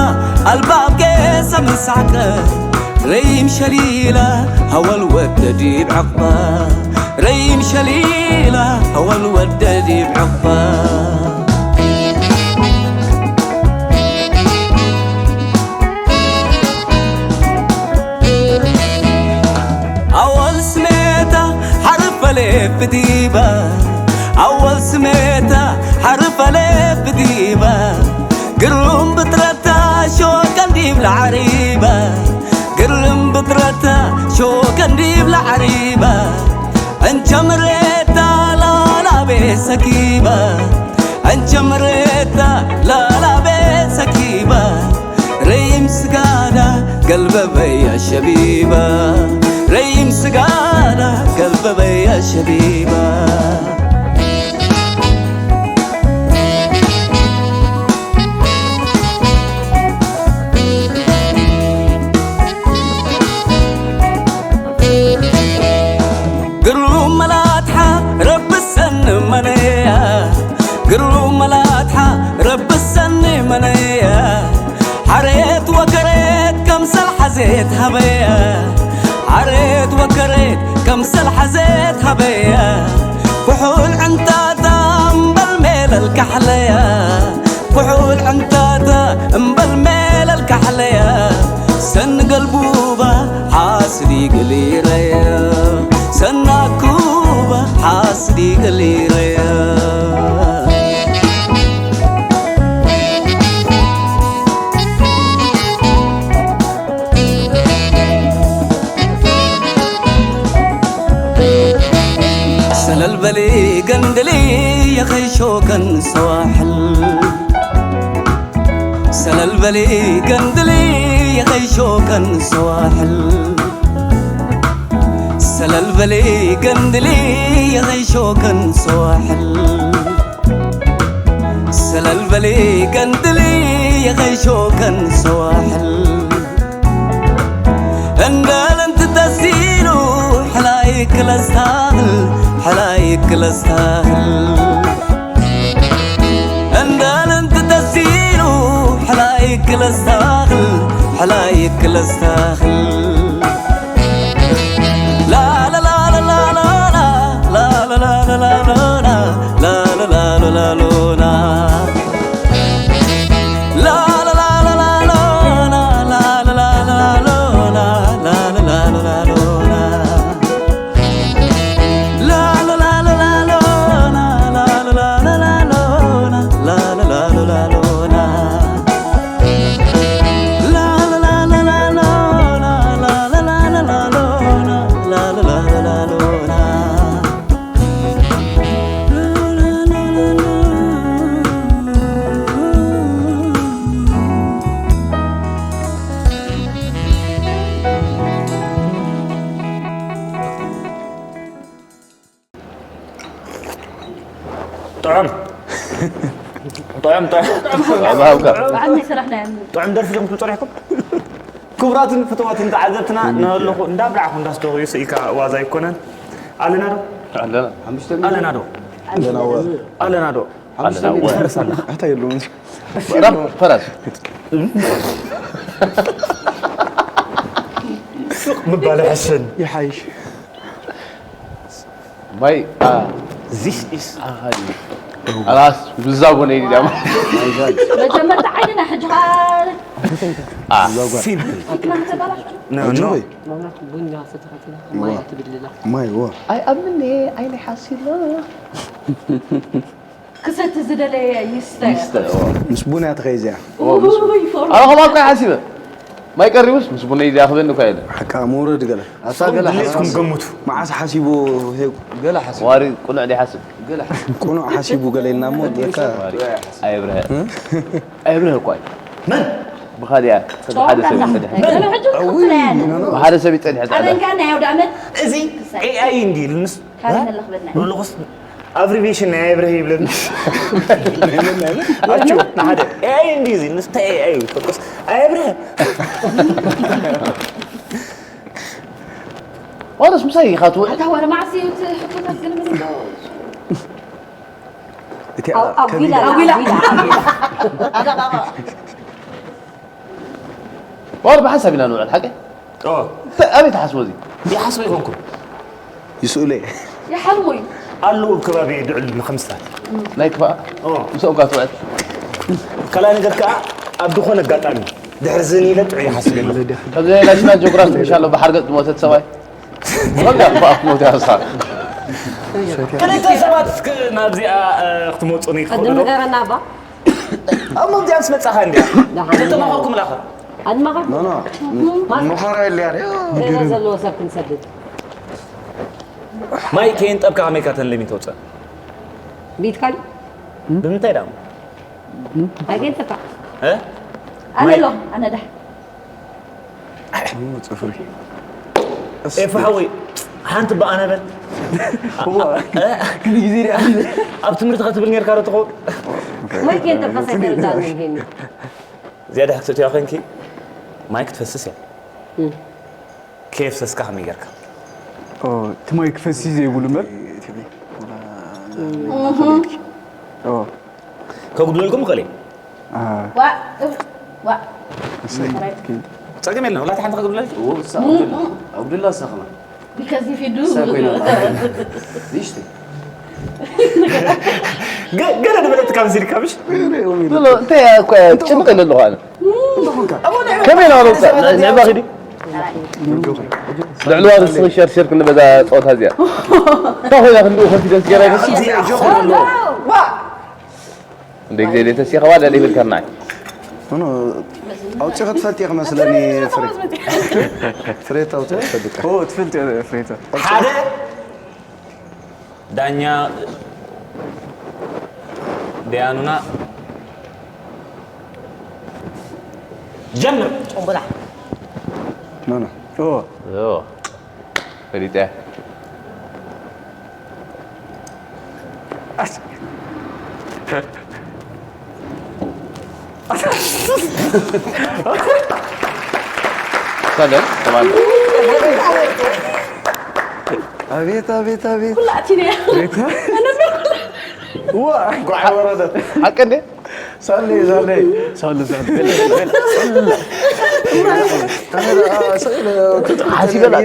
ኣልባብ ጌሰ ምን ሳሕቀ፣ ረይም ሸሊላ ሃወል ወደ ዲብ ዕቕባ፣ ረይም ሸሊላ ሃወል ወደ ዲብ ዕቕባ። ኣወል ስሜታ ሓርፈ ሌፍ ዲባ፣ ኣወል ስሜታ ሓርፈ ሌፍ ዲባ፣ ግሩም ብጥረታ ሾቀን ዲብ ላዕሪባ፣ ግርም ብጥረታ ሾቀን ዲብ ላዕሪባ፣ እንቸምሬታ ላላቤ ሰኪባ፣ እንቸምሬታ ላላቤ ሰኪባ፣ ረይም ስጋዳ ገልበበያ ሸቢባ፣ ረይም ስጋዳ ገልበበያ ሸቢባ። ግሩም መላትሓ ረቢ ሰኒ መነያ፣ ግሩም መላትሓ ረቢ ሰኒ መነያ። ከምሰል ሓዘት ሃበያ ኩሑል ዕንታታ እምበል ሜለል ካሕለያ ኩሑል ዕንታታ እምበል ሜለል ካሕለያ ሰንገልቡባ ሓስዲ ገሊረያ ሰናኩባ ሓስዲ ገሊረያ ሰለል በሊ ገንድሊ የኸይሾከን ሰዋሕል ሰለል በሊ ገንድሊ የኸይሾከን ሰዋሕል ሰለል በሊ ገንድሊ የኸይሾከን ሰዋሕል ሰለል በሊ ገንድሊ የኸይሾከን ሰዋሕል እንደለንት ተሲሉ ሕላይ ክለስታኽል ሕላይ ክለስታኽል እንደለንት ተሲሉ ሕላይ ክለስታኽል ሕላይ ክለስታኽል ጥዑም ጥዑም ጥዑም ኣባብካ ብዓል ናይ ስራሕ ናይ ጥዑም ደርፊ ዲኹም ትብሉ ጸኒሕኩም? ክቡራትን ፍትዋትን ተዓዘብትና እናበለኹ እንዳብላዕኹ እንዳስተውዩ ስኢልካ ዋዛ ኣይኮነን። ኣለና ዶ? ኣለና። ኣለና ዶ? ኣለና ዶ? ኣለና። ትፈርስ ኣለኻ። ኣታ የለውን። ፈራስ። ሱቕ ምባል ይሕሸኒ። ይሓይሽ። ማይ This is ኣኻሊ ኣላስ ብዛቦ ነይ ዲዳ መጀመርታ ዓይንና ሕጂ simple. ፊትና ከተባላሽ No, no. መብራት ቡና ሰተኻትና ማይ ትብልላ ማይ ዋ ኣይ ኣብ ምኔ ዓይነይ ሓሲሎ ክሰቲ ዝደለየ ይስተ ይስተ ኦ። ምስ ቡን እያ ትኸይ እዚኣ ውይ ፎርም ኣነ ከማን እኮ ሓሲበ ማይ ቀሪቡስ ምስ ቡነይ እዚኣ ክበኒ እኮ የለ ሓቃ መውረድ ገለ ድሌትኩም ገምቱ። መዓስ ሓሲቡ ሄብ ገለ ሓሲብ ዋሪ ቁኑዕ ዲሓስብ ገለ ሓሲብ ቁኑዕ ሓሲቡ ገለ ኢልና እሞ ለካ ኣይብርሀ ኣይብርሀ እኮ እዩ መን ብኻሊኣ ሰብ ሓደ ሰብ ይጸድሕ ሕጂ ክትኩትለያ ብሓደ ሰብ ይጸድሕ ጸዳ ኣበንካ ናይ ኣውደ ዓመት እዚ ኤኣይ እንዲ ኢልንስ ካልእ መለኽበልና ንልኹስ ኣብሪቬሽን ናይ ኣይብርሀ ይብለኒ ኣቹ ንሓደ ኤኣይ እንዲ እዚ ንስተ ኤኣይ እዩ ፈቅስ ኣይብርሀ ዋለስ ምሳይ ኢኻ ትውዕል ኣታ ወረ ማዕሲ እዩ እቲ ሕቶታት ግን ምን እቲ ኣጉላ ኣጉላ ዋር ብሓንሳብ ኢና ንውዕል ሓቂ ኣበይ ትሓስቦ እዚ ይሓስቦ ይኾንኩም ይስኡለ ይሓሙይ ኣለዉ ኣብ ከባቢ ድዕል ንኸምስታት ናይ ክፋ ምስኦም ካ ትውዕል ካልኣይ ነገር ከዓ ኣብ ዝኾነ ኣጋጣሚ ድሕሪ ዝን ኢለ ጥዑይ ይሓስብ የለ ከምዚ ናይ ናሽናል ጂኦግራፊ ምሽ ኣሎ ባሕር ገፅ ዝሞተት ሰብኣይ ከምዚ ኣፍ ሞት ያሳ ክልተ ሰባት እስክ ናብዚኣ ክትመፁኒ ቅድም ትኽእሉ ዶ ንገረና ባ ኣብ መምዚኣ ምስ መፃኻ እንዲያ ተተማኸርኩም ላኸ ኣድማኻ ኖ ኖ መኸራ የለ ያረ ዜና ዘለዎ ሰብ ክንሰድድ ማይ ከየንጠብካ ከመይካ ተንለሚ ተውፅእ ቢትካል ብምንታይ ዳሞ ኣገንተካ እ? ኣነ ኣሎ ኣነ ዳ ጽፍሪ ኤፍ ሓወይ ሓንቲ ብኣነ በል ክንዲ ግዜ ሪኣ ኣብ ትምህርቲ ከትብል ነርካ ዶ ትኸውን ወይ ከንተ ፈሰከልዳን ይሄን ዝያዳ ክትእትያ ኮንኪ ማይ ክትፈስስ እያ ከየፍሰስካ ከመይ ጌርካ እቲ ማይ ክፈሲ ዘይብሉ እምበር ከጉድለልኩም ይኽእል እዩ ዋእ ዋእ ጸገም የለን ወላ ሓንቲ ከጉድለልኪ ኣብዱላ ሳኽና Because if you do, Sa ኮይና። Viste? ገለ ንበለት ካብ ሲልካ ምሽ ብሎ እንታይ እኮ ጭንቕ ኢለ ኣለኹ ኣነ ከመይ ኢና ነውፃእ ንዕባ ኺዲ ልዕሊ ዋር ንስኺ ሸርሸር ክንበዛ ፀወታ እዚኣ እንታይ ኮይና ክንድኡ ኮንፊደንስ ገይራ ይፈስ እንደ ግዜ ደተሲኸ ዋላ ዘይብልካ ናይ ኣውፂ ክትፈልጥ ኢኻ መስለኒ ፍሬ ፍሬ ታውፂ ትፈልጥ ትፈልጥ ፍሬታ ሓደ ዳኛ ደያኑና ጀምር። ጭንቡላ ኖ ኖ ፈሊጠ ሰለም ተባለ አቤት አቤት አቤት ኩላእቲነ ዋ እንኳዕ ወረደ ሓቂ እንዴ ሳለይ ሳለይ ሳሉ ሳሉ ሓሲበላ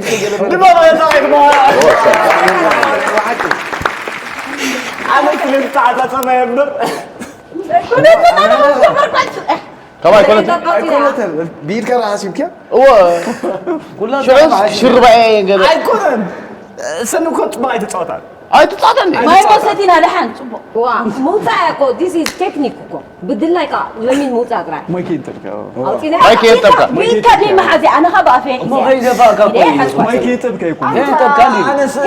ኣነ ክልተ ዓጻጸማ የምር ከማይ ኮነት ቢድካ ሓሲብካ እዎ ሽዑ ሽሩባ እየ ገለ ኣይኮነን ሰኑ እኮ ጽቡቅ ኣይትጻወታል ኣይትጻወተኒ ማይ ኮሰቲና ደሓን ጽቡቅ ዋ ምውፃእ እኮ this is technique እኮ ብድላይ ካ ለሚን ምውፃእ ጥራይ ማይክ ይንጠልካ ኣውፂና ማይክ የጠብካ። ቢድካ ደይ መሓዚ ኣነ ካብ ኣፈ እሞ ከይደፋእካ እኮ እዩ። ሓስኳል ከይጠብካ ይኮን። ከይጠብካ እንዲ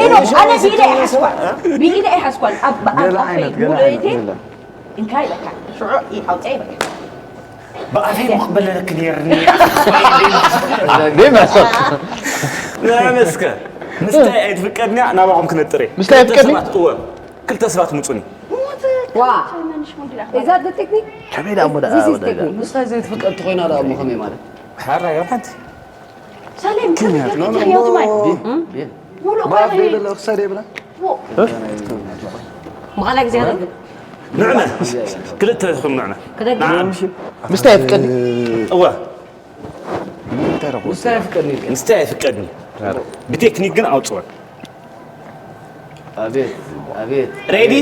ሄኖክ ኣነ ቢለ ይሓስኳል ቢለ ይሓስኳል ኣብ ኣብ ገለ ኣፈ ዓይነት ገለ ዓይነት ሙሉእቴ ገለ እንታይ ይበካ ሽዑ ኣውፅኣ ይበካ ብኣፈይ ሞኽ በለለክ ነርኒ ደይ መሕሰብ እስከ ምስታይ ኣይትፍቀድንያ ናባኹም ክነጥር እየ ምስታይ ኣይትፍቀድኒ? ክልተ ሰባት እወ ክልተ ሰባት ምፁኒ ዋ is that the technique ከመይ ደኣ እሞ ደኣ this is ወደጋ technique ምስታይ ዘይትፍቀድ ተኮይና ደኣ እሞ ከመይ ማለት ሓራ ገር ሓንቲ ሰሌም ከመይ ገርካ ህይወት ማይ ሙሉእ ባፍ ባይ በለ ክሳደ ይብላ መቐለ ግዜ ረግብ ንዕመ ክልተ ትኹም ንዕመ ክደግም ምስታይ ኣይትፍቀድኒ? እወ ምስታይ ኣይፍቀድኒ ኢልካ። ምስታይ ኣይፍቀድኒ ብቴክኒክ ግን ኣውፅወን ኣቤት ኣቤት ሬዲ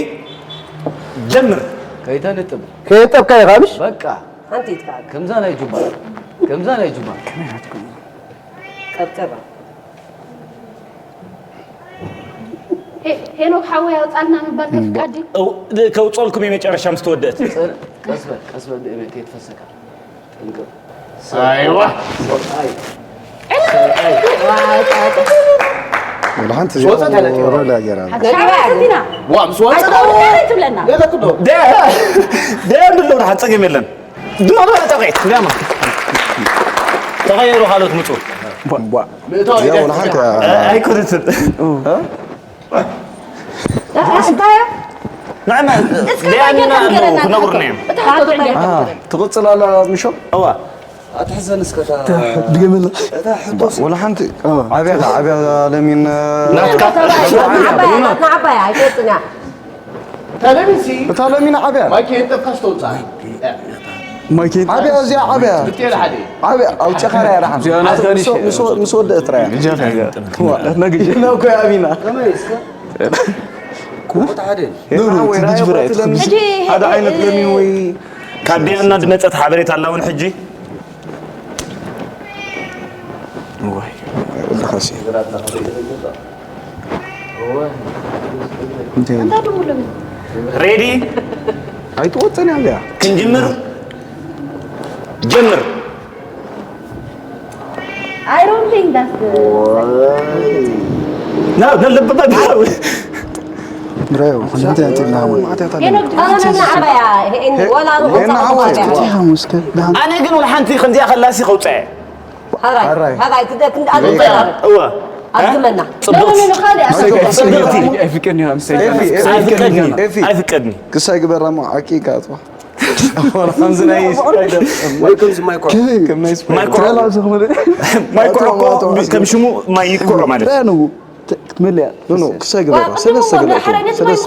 ጀምር ከይተንጥብ ከየጠብካ ኢኻ ምሽ በቃ ሓንቲ ይትካል ከምዛ ናይ ጁባ ከምዛ ናይ ጁባ ቀብቀባ ሄኖክ ሓወይ ኣውፃልና ምባል ከፍቃድ ድዩ? ከውፀልኩም የመጨረሻ ምስ ተወደእት ቀስ በል ቀስ በል ብእመት ከይትፈሰካ ጥንቅቕ ኣይዋ ሰብኣይ ወላ ሓንቲ ወፀት ያለ ሮላ ገራ ሓንቲ ና ዋ ምስ ወፀ ኣይትኸውንካለ ትብለና ገለኩዶ ደም ብለው ሓፀገም የለን ድሮ ተቂት ዳማ ተቐየሩ ካልኦት ምፁ ቧ ያ ወላ ሓንቲ ኣይኮነትን እንታይ ንዕመ እስከ ደያኒና ማይክ ኣለዉ ገለና ክነግሩና እዮም ትቕፅል ኣላ ምሾም እዋ ኣትሕዘን እስከ እታ ድገመላ ወላ ሓንቲ ዓብያ ዓብያ ለሚን ናትካ ንዓባያ ኣይትወፅን እያ ተለሚሲ እታ ለሚን ዓብያ ማይክ የጠብካ ዝተውፅኣ ማይክ ዓብያ እዚኣ ዓብያ ብትኤል ሓደ ዓብያ ኣብ ጨኻርያ ዳሓን እዚኣ ናትካ ንእሽቶ እያ። ምስ ወደእት ራያ ነግጅ ነኮ ኣቢና ከመይ እስከ ቁቁት ሓደ ሓደ ዓይነት ለሚን ወይ ካብ ደያና ዝመፀት ሓበሬታ ኣላ እውን ሕጂ ወላኻሲ ሬዲ ኣይትወፀን እያ እዚኣ ክንጅምር ጀምር I don't think that's the ና ነልብበት ብራዮ ክንተ ያንተ ናሙ ሄኖክ ድጋና ዓባያ ሄን ወላ ሩቁ ሄና ዓወት ጻዕባ ሙስከ ዳም ኣነ ግን ወላ ሓንቲ ከምዚኣ ከላሲ ከውፀአ ሃራይ ሃራይ። ሃራይ ትደ ክንዲ እወ ኣዝመና እወ ኣዝመና ፅቡቅ ኖ ኖ ካልእ ፅብቅቲ ኤፊ ቀኒ ምሰ ኤፊ ኤፊ ኣይፍቀድኒ ኤፊ ኣይፍቀድኒ ክሳይ ግበራማ ዓቂቃ ኣጥፋ ከምዚ ናይ ወይ ከምዚ ማይኮ ከም ናይ ስፖርት ማይኮ ተላ ዝኾነ ማይኮ እኮ ከም ሽሙ ማይ ይኮ ማለት ዳኑ ክትመልያ ኖ ኖ ክሳይ ግበራ ሰለስተ ግበራ ሰለስተ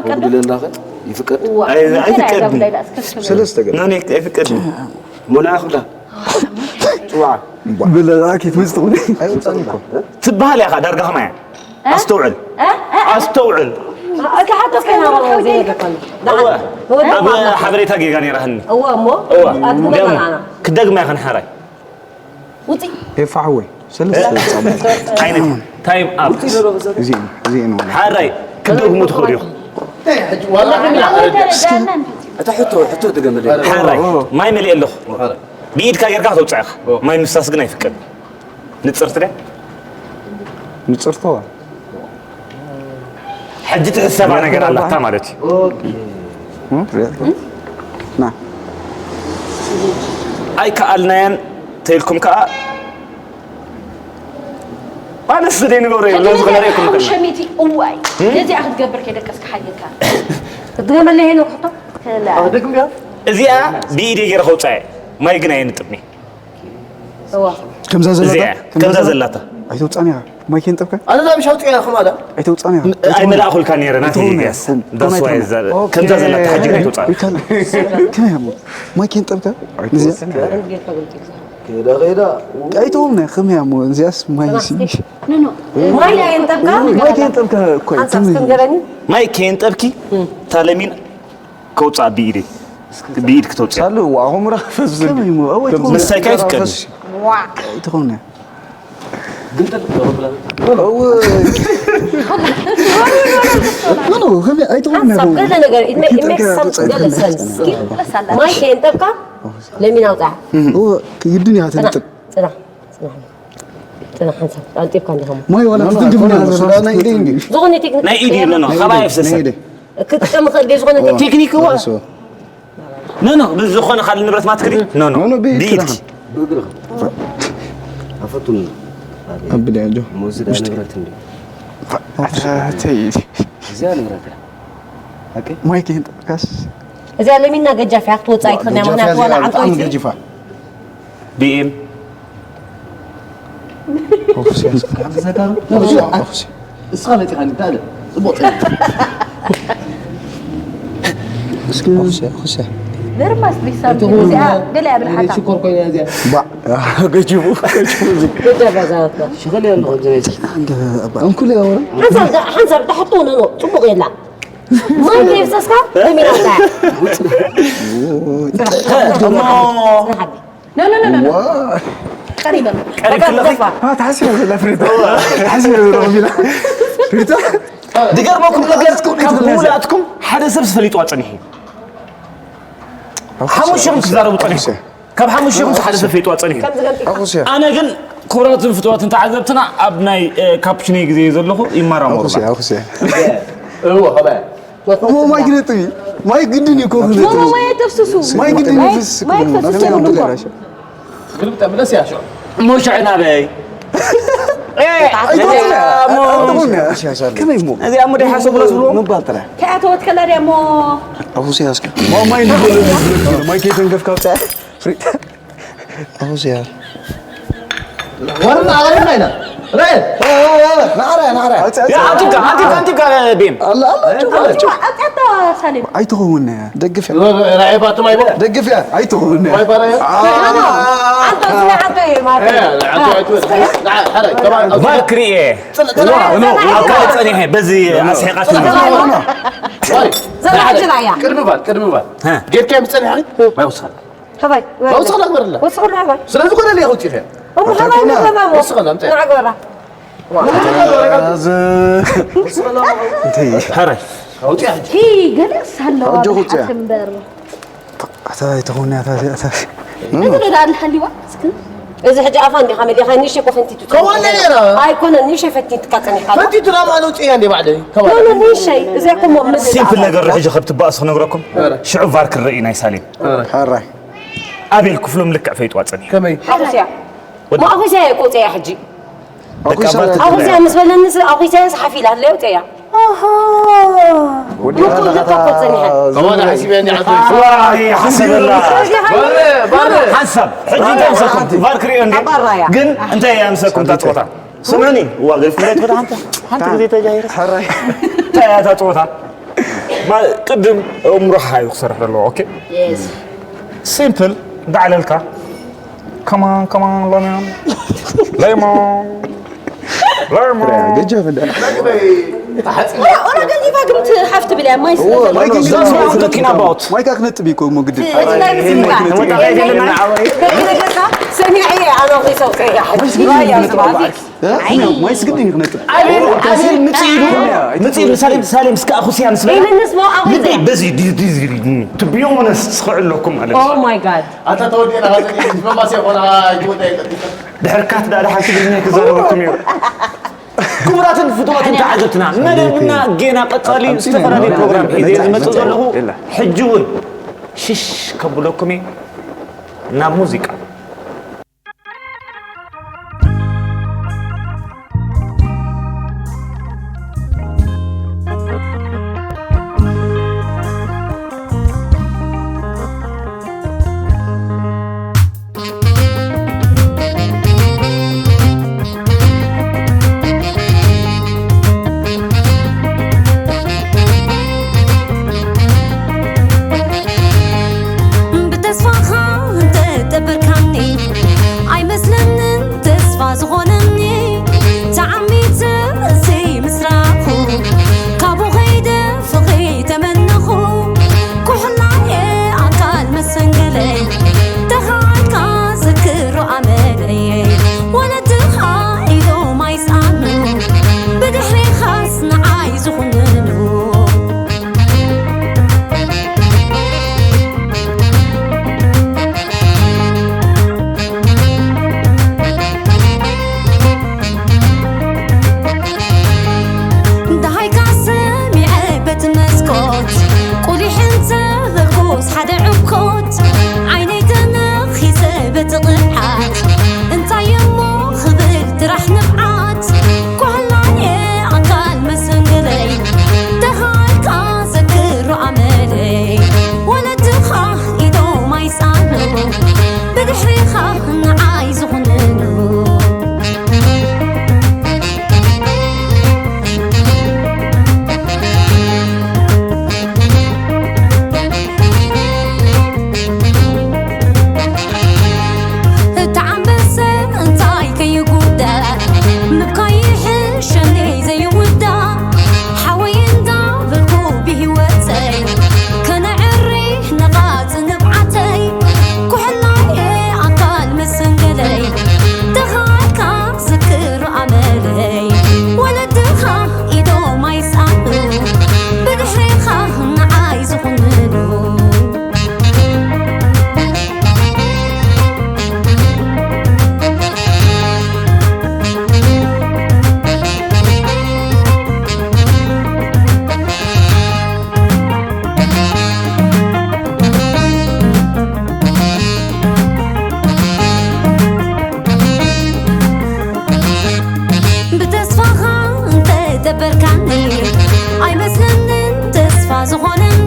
ጉድለላኸ ይፍቀድ ኣይፍቀድኒ ሰለስተ ግበራ ኖ ኔ ኣይፍቀድኒ ሙና ክብላ ብለዛ ኬት ምስ ትኹን ኣይወጻን እኮ። ትበሃል ኢኻ ዳርጋ ከማያ። ኣስተውዕል። ኣስተውዕል። እስኪ ሓቶ እስኪ ናብራ ዘይነገርካኒ። እወ። ኣብ ሓበሬታ ጌጋ ነይራህኒ። እወ እሞ። እወ። ኣድግመና ደም። ንዓና። ክደግማ ይኸን ሓራይ። ውፂ። ኤፋ ሓወይ፣ ሰለስተ ጻማ። ዓይነት ታይም ኣፕ። እዚ፣ እዚ ነው። ሓራይ፣ ክደግሙ ትኽእሉ ኢኹም። ዋላ ግን እስኪ። እታ ሕቶ፣ ሕቶ ድገምለይ። ሓራይ፣ ማይ መሊእ ኣለኹ። ብኢድካ ጌርካ ከተውፅእ ኢኻ። ማይ ምፍሳስ ግን ኣይፍቀድን። ንፅርቲ ድያ? ንፅርቶ። ሕጂ ትሕሰባ ነገር ኣላታ ማለት እዩ። ና። ኣይከኣልናያን ተይልኩም ከዓ ኣነስ ደይ ንገብሮ እዩ። ለዚ ክነርእየኩም ከም ንኽእል። ሸሚቲ እዋይ። ነዚኣ ክትገብር ከይደቀስካ ሓየካ። ክትገመለ ይሄ ነው ክሕቶ? ኣደግም ያ? እዚኣ ብኢደይ ገይረ ከውፅኣ እየ። ማይ ግን ኣየንጥብኒ። እዋ። ከምዛ ዘላታ? እዚኣ፣ ከምዛ ከምዛ ዘላታ? ዘላታ። ኣይተውፅኣን ኢኻ። ማይ ከየንጠብካ? ኣነ እዛ ምሽ ኣውፅኣ ኢኻ ማዳ? ኣይተውፅኣን ኢኻ። ኣይመላእኹልካ ነይረ፣ ናተይ ኣይተውፅኣን ኢኻ። ገስ። ዳስ ዋይ ዘ-፣ ኦኬ። ከምዛ ዘላታ ሕጂ ግን ኣይተውፅኣን። ይካል-፣ ከመይ እሞ? ማይ ከየንጠብካ? ነዚኣ? ከይዳ፣ ከይዳ። ኣይተውነ፣ ከመይ እሞ? እዚኣስ ማይ ሲ-፣ ኖ፣ ኖ። ማይ ከየንጠብካ? ማይ ከየንጠብካ እኮ እዩ። ሓንሳብ ከመይ? እስክንገረኒ? ማይ ከየንጠብኪ? እም። ታለሚን ከውፅኣ ብኢደይ። ብኢድ ክተውፅኣ። ሳሉ፣ ዋ፣ ኣኹም ራ ፈዝን። ከመይ እሞ? ኣወይ፣ ከምዚ ትኾኑ? ምሳይ ከ ኣይፍቀድን። ፈዝሽ። ዋ። ኣይትኾኑን እያ። ግን ጠጥ ተበላ። ኣወይ። ኖ፣ ኖ፣ ከመይ ኣይትኾኑን እያ፣ ሓንሳብ ከመይ? ገለ ነገር፣ it make፣ it make some ገለ sense። ማይ ከየንጠብካ ለሚን ኣውፅኣ። እወ፣ ግድን እያ፣ ጽናሕ፣ ተንጥብ። ጽናሕ፣ ጽናሕ። ጽናሕ፣ ሓንሳብ ኣንጢብካ እንዲኻ እሞ። ማይ ዋላ ኖ፣ ኖ፣ ክትንክፍ ኣይኮነን፣ እያ፣ ሱዳን ናይ ኢደይ እንዲ። ዝኾነ ቴክኒክ ናይ ኢድ እዩ፣ ኖ፣ ኖ፣ ናይ ካባይ ኢደይ፣ ኣይፍሰስን። ናይ ኢደይ። ክጥቀም ይኽእል ድዩ ዝኾነ ቴክኒክ? ቴክኒክ እዋ። ኖ፣ ኖ፣ ብዝኾነ ካልእ ንብረት ማትክሪ? ኖ፣ ኖ። ኖ፣ ኖ፣ ብኢድ ብኢድ። ክዳን። ብእግርኻ። ኣፈቱን ኣብል ኣያ ጆ። መወስዳ ውሽጢ። ንብረት እንዲ። ኣታ፣ ተይ። እዚኣ ንብረት እያ። ኦኬ። ማይ ከየንጠብካስ? እዚኣ ለሚና ገጃፍ እያ፣ ክትወፅእ ኣይትኽእልን እያ፣ ገጃፍ እያ፣ ምኽንያቱ ዋላ እዚኣ ብጣዕሚ ዓንቀይቲ። ገጂፋ። ቢኤም። ኦፍሴ። ካብ ዘጋሩ? ኦፍሴ። እስኻ መፂኻ እንዲ ታለ? ፅቡቕ ፀኒሑ። እስኪ ኦፍሴ፣ ኦፍሴ። ደርማስ ቢሳ እትኹን እዚኣ ገለ እያ ብልሓታ። ሽኮር ኮይና እዚኣ። ባዕ፣ ገጂቡ፣ ገጂቡ። ገጃፍ እያ እዛ ናትና። ሽኸል እያ ኣለኹ ኣብዚ ናይ እንደ፣ ባዕ። እንኩል እያ ወረ። ሓንሳብ ዳ-፣ ሓንሳብ ዳሕቶ ኖ፣ ኖ፣ ፅቡቕ የላ። ማን ከይፍሰስካ? ለሚና እያ። እሞ። ፅናሕ፣ ሓቢ። ኖ፣ ኖ፣ ኖ፣ ኖ፣ ኖ። ዋ። ቀሪበ። ቀሪብ በቃ ክለኺ? ተስፋ። አ፣ ተሓሲበ ዘላ ፍሬታ። ተሓሲበ ዘላ ኮፊላ። ፍሬታ። ድገርመኩም ነገር፣ ካብ ምሉኣትኩም ሓደ ሰብ ዝፈሊጥዋ ጸኒሑ። ሓሙሽተኹም ትዛረቡ ጸኒሕኩም። ካብ ሓሙሽተኹም ሓደ ሰብ ፈሊጥዋ ጸኒሑ። ከምዚ ገምጢ። ኣኹስያ። ኣነ ግን ክቡራትን ፍቱዋትን ተዓዘብትና ኣብ ናይ፣ እ፣ ካፑቺኖ ግዜ ዘለኹ ይመራመሩ። ኣኹስያ፣ ኣኹስያ። እዎ፣ ከመይ? እሞ ማይ ግነጥቢ። ማይ ግድን እዩ እኮ ግነጥቢ። ማይ ተፍስሱ። ማይ ግድን እዩ ማይ፣ ፍስስ ማይ እኮ። ተፍስሱ። ግልብጥ መለስ ያሸው። እሞ ሽዑ ናበይ? እ፣ ኣይትኾንና፣ እሞ ኣይትኾንና። ከመይ እሞ? እዚ ኣብ ሙዳይ ሓሰቡ ለስብሎ? ምባል ጥራሕ። ከኣተወት ከላ ድያ እሞ? ኣፉ ሲያስኪ። ማ-፣ ማይ ንገለ፣ ማይ ከይተንከፍካ። ፍሪ-፣ ኣፉ ሲያ። ወርና፣ ወርና ኢና። ረ-፣ እ፣ እ፣ እ፣ ናዕረ፣ ናዕረ። ያ፣ ኣንቲካ፣ ኣንቲካ፣ ኣንቲካ፣ ቤም። ኣላ፣ ኣላ፣ ቹ፣ ኣላ፣ ቹ። ኣጣጣ ሳሌም። ኣይትኸውን። ደግፍ እያ። ራዒ ባቱ ማይ ቦ። ደግፍ እያ። ኣይትኸውን። ማይ ባራ እያ። አ-፣ ኣንተ ዝናዓተ ማለት። እ፣ ናዓተ፣ ናዓተ። ናዓ፣ ሓራይ፣ ከባን። ቫር ክሪኤ። ጽን-፣ ጽን-፣ ዋ፣ ኖ፣ ጽን-፣ ኣብ ካልእ ጸኒሐ፣ በዚ ኣስሒቓትኒ። ጽን-፣ ጽን-፣ ጽን-፣ ጽን-፣ ጽን-፣ ዘላ ሕጂ እያ። ቅድሚ ባል፣ ቅድሚ ባል። ሃ። ጌርካ ምስ ጸኒሐ፣ ማይ ወስኻ። ሃባይ፣ ሃባይ። ወስኻ ላግበረላ። ወስኻ ላግበረላ። ስለዚ ኮነ ሊያ ውጪ ኸያ። እሞ ሃባይ፣ ሃባይ፣ ሃባይ። ወስኻ ላምጠ። ናግበራ። እዚ እንታይ? ሓራይ። ኣውጽያ ሕጂ። ሂ፣ ገለስ ኣለዋ ኣጆ ውጽያ። ብሓት እምበር። ኣታ ኣይትኾኒ፣ ኣታ፣ ኣታ። እዚ ዶ ዳኣ ሓሊዋ? እስኪ። እዚ ሕጂ ኣፋ እንዲኻ መሊኻ፣ ንእሽተይ እኮ ፈንቲቱ። ከማን ነይራ። ኣይኮነን፣ ንእሽተይ ፈቲትካ ጸኒሕካ። ፈንቲቱ ናብ ኣነ ውጽያ እንዴ ባዕለይ። ከማን። ኖ፣ ኖ፣ ንእሽተይ። እዚ እኮ ሞ-፣ ሲምፕል ነገር ሕጂ ከብትባእስ ክነግረኩም። ኧረ። ሽዑ ቫር ክርኢ ናይ ሳሌም። ኧረ። ሓራይ። ኣቤል ክፍሎም ልክዕ ፈይጥዋ ጸኒሑ። ከመይ? ሓጎስያ። ወዲ- ማ ኣኹስያ እኮ ውጽያ ሕጂ። ደቂ ኣኹስያ ኣባት ኣኹስያ ትግራይ። ምስ በለኒ ስ-፣ ኣኹስያ ሓፍ ኢላ ኣለዮ ውጽያ። ኣሃ። ወዲ ምኩ ኣላ ልካ እኮ ጸኒሐ። ከማን ሓሲበ እንዲ ዓቶ። ዋይ፣ ሓሰበላ። ባረ፣ ባረ። ሓሳብ። ሕጂ እንታይ ምሰኩም? ቫር ክሪኦ እንዴ? ኣባራያ። ግን እንታይ እያ ምሰኩም እታ ጸወታ? ስምዕኒ፣ እዋ፣ ገርፍለት በታ ሓንቲ፣ ሓንቲ ግዜ ተጃሂረ። ሕራይ። እንታይ እያ እታ ጸወታ? ማ-፣ ቅድም እምሮኻ እዩ ክሰርሕ ዘለዎ፣ ኦኬ? የስ። ሲምፕል፣ እንዳዕለልካ፣ Come on, come on, lemon. Lemon. Lemon. ገጃ ፈዳ ኦራ ገዲፋ ግን እቲ ሓፍቲ ብልያ ማይ ስለ That's what I'm talking about. ማይካ ክነጥብ እዩ እኮ እሞ ግድን ሰሚዐ ኣነ ክሰው ራያ ዝባዚ ማይስ ግድን ክነጥብ ኣቤል ኣቤል ምጽእ ኢሉ ምጽእ ኢሉ ሳሌም ሳሌም እስከ ኣኹስያ ምስ በላ ይምንስ ሞ ኣኹስያ። ልበይ በዚ to be honest ስኽዕለኩም ማለት Oh my god ኣታ ተወዲእና ኸዚ ዲፕሎማሲ ይኾና ይወጣ ይቀጥል ድሕርካት ዳ ሓደ ሓንቲ ትግርኛ ክዛረበኩም እዩ ክቡራትን ፍቱዋትን ተዓዘብትና መደብና ጌና ቀጻሊ ዝተፈላለዩ ፕሮግራም ሒዘ ዝመፅእ ዘለኹ ሕጂ እውን ሽሽ ከብለኩም እየ ናብ ሙዚቃ ብተስፋኻ እንተጠበርካኒ ኣይመስለንን ተስፋ ዝኾነኒ ተዓሚተ ዘይምስራኹ ካብኡ ኸይደ ፍቕሪ ተመነኹ ኩሕላየ ኣካል መሰንገለይ ተኻልካ ዘክሮ ኣመለየ ወለድኻ ኢሎም ኣይስኣኑ ብድሕሪኻስ ንዓይ ዝኹንኑ ደሃይካ ሰሚዐ በቲ መስኮት ቁሊሕ እንተበልኩስ ሓደ ዕኮት ዓይነይ ተነኺሰ በቲ ቕብዓት እንታይ እሞ ክብል ጥራሕ ንብዓት ኳላየ ኣካል መሰንገለይ ተኻልካ ዘክሮ ኣመለይ ወለድኻ ኢዶም ኣይስኣኑ ብድሕሪኻ ንዓይ ዝኾነሉ እታ ኣንበሰ እንታይ ከይጉዳ ምብካይ ይሕሸኒ ዘይውዳ ሓወይ እንዳበልኩ ብህይወተይ ከነዕሪ ነቓጽ ንብዓተይ ኩሕላየ ኣካል መሰንገለይ ተኻልካ ዝክር ኣመለይ ወለድኻ ኢዶም ኣይስኣኑ ብድሕሪኻ ንዓይ ዝኹንኑ ብተስፋኻ እንተጠበርካኒ ኣይመስለንን ተስፋ ዝኾነኒ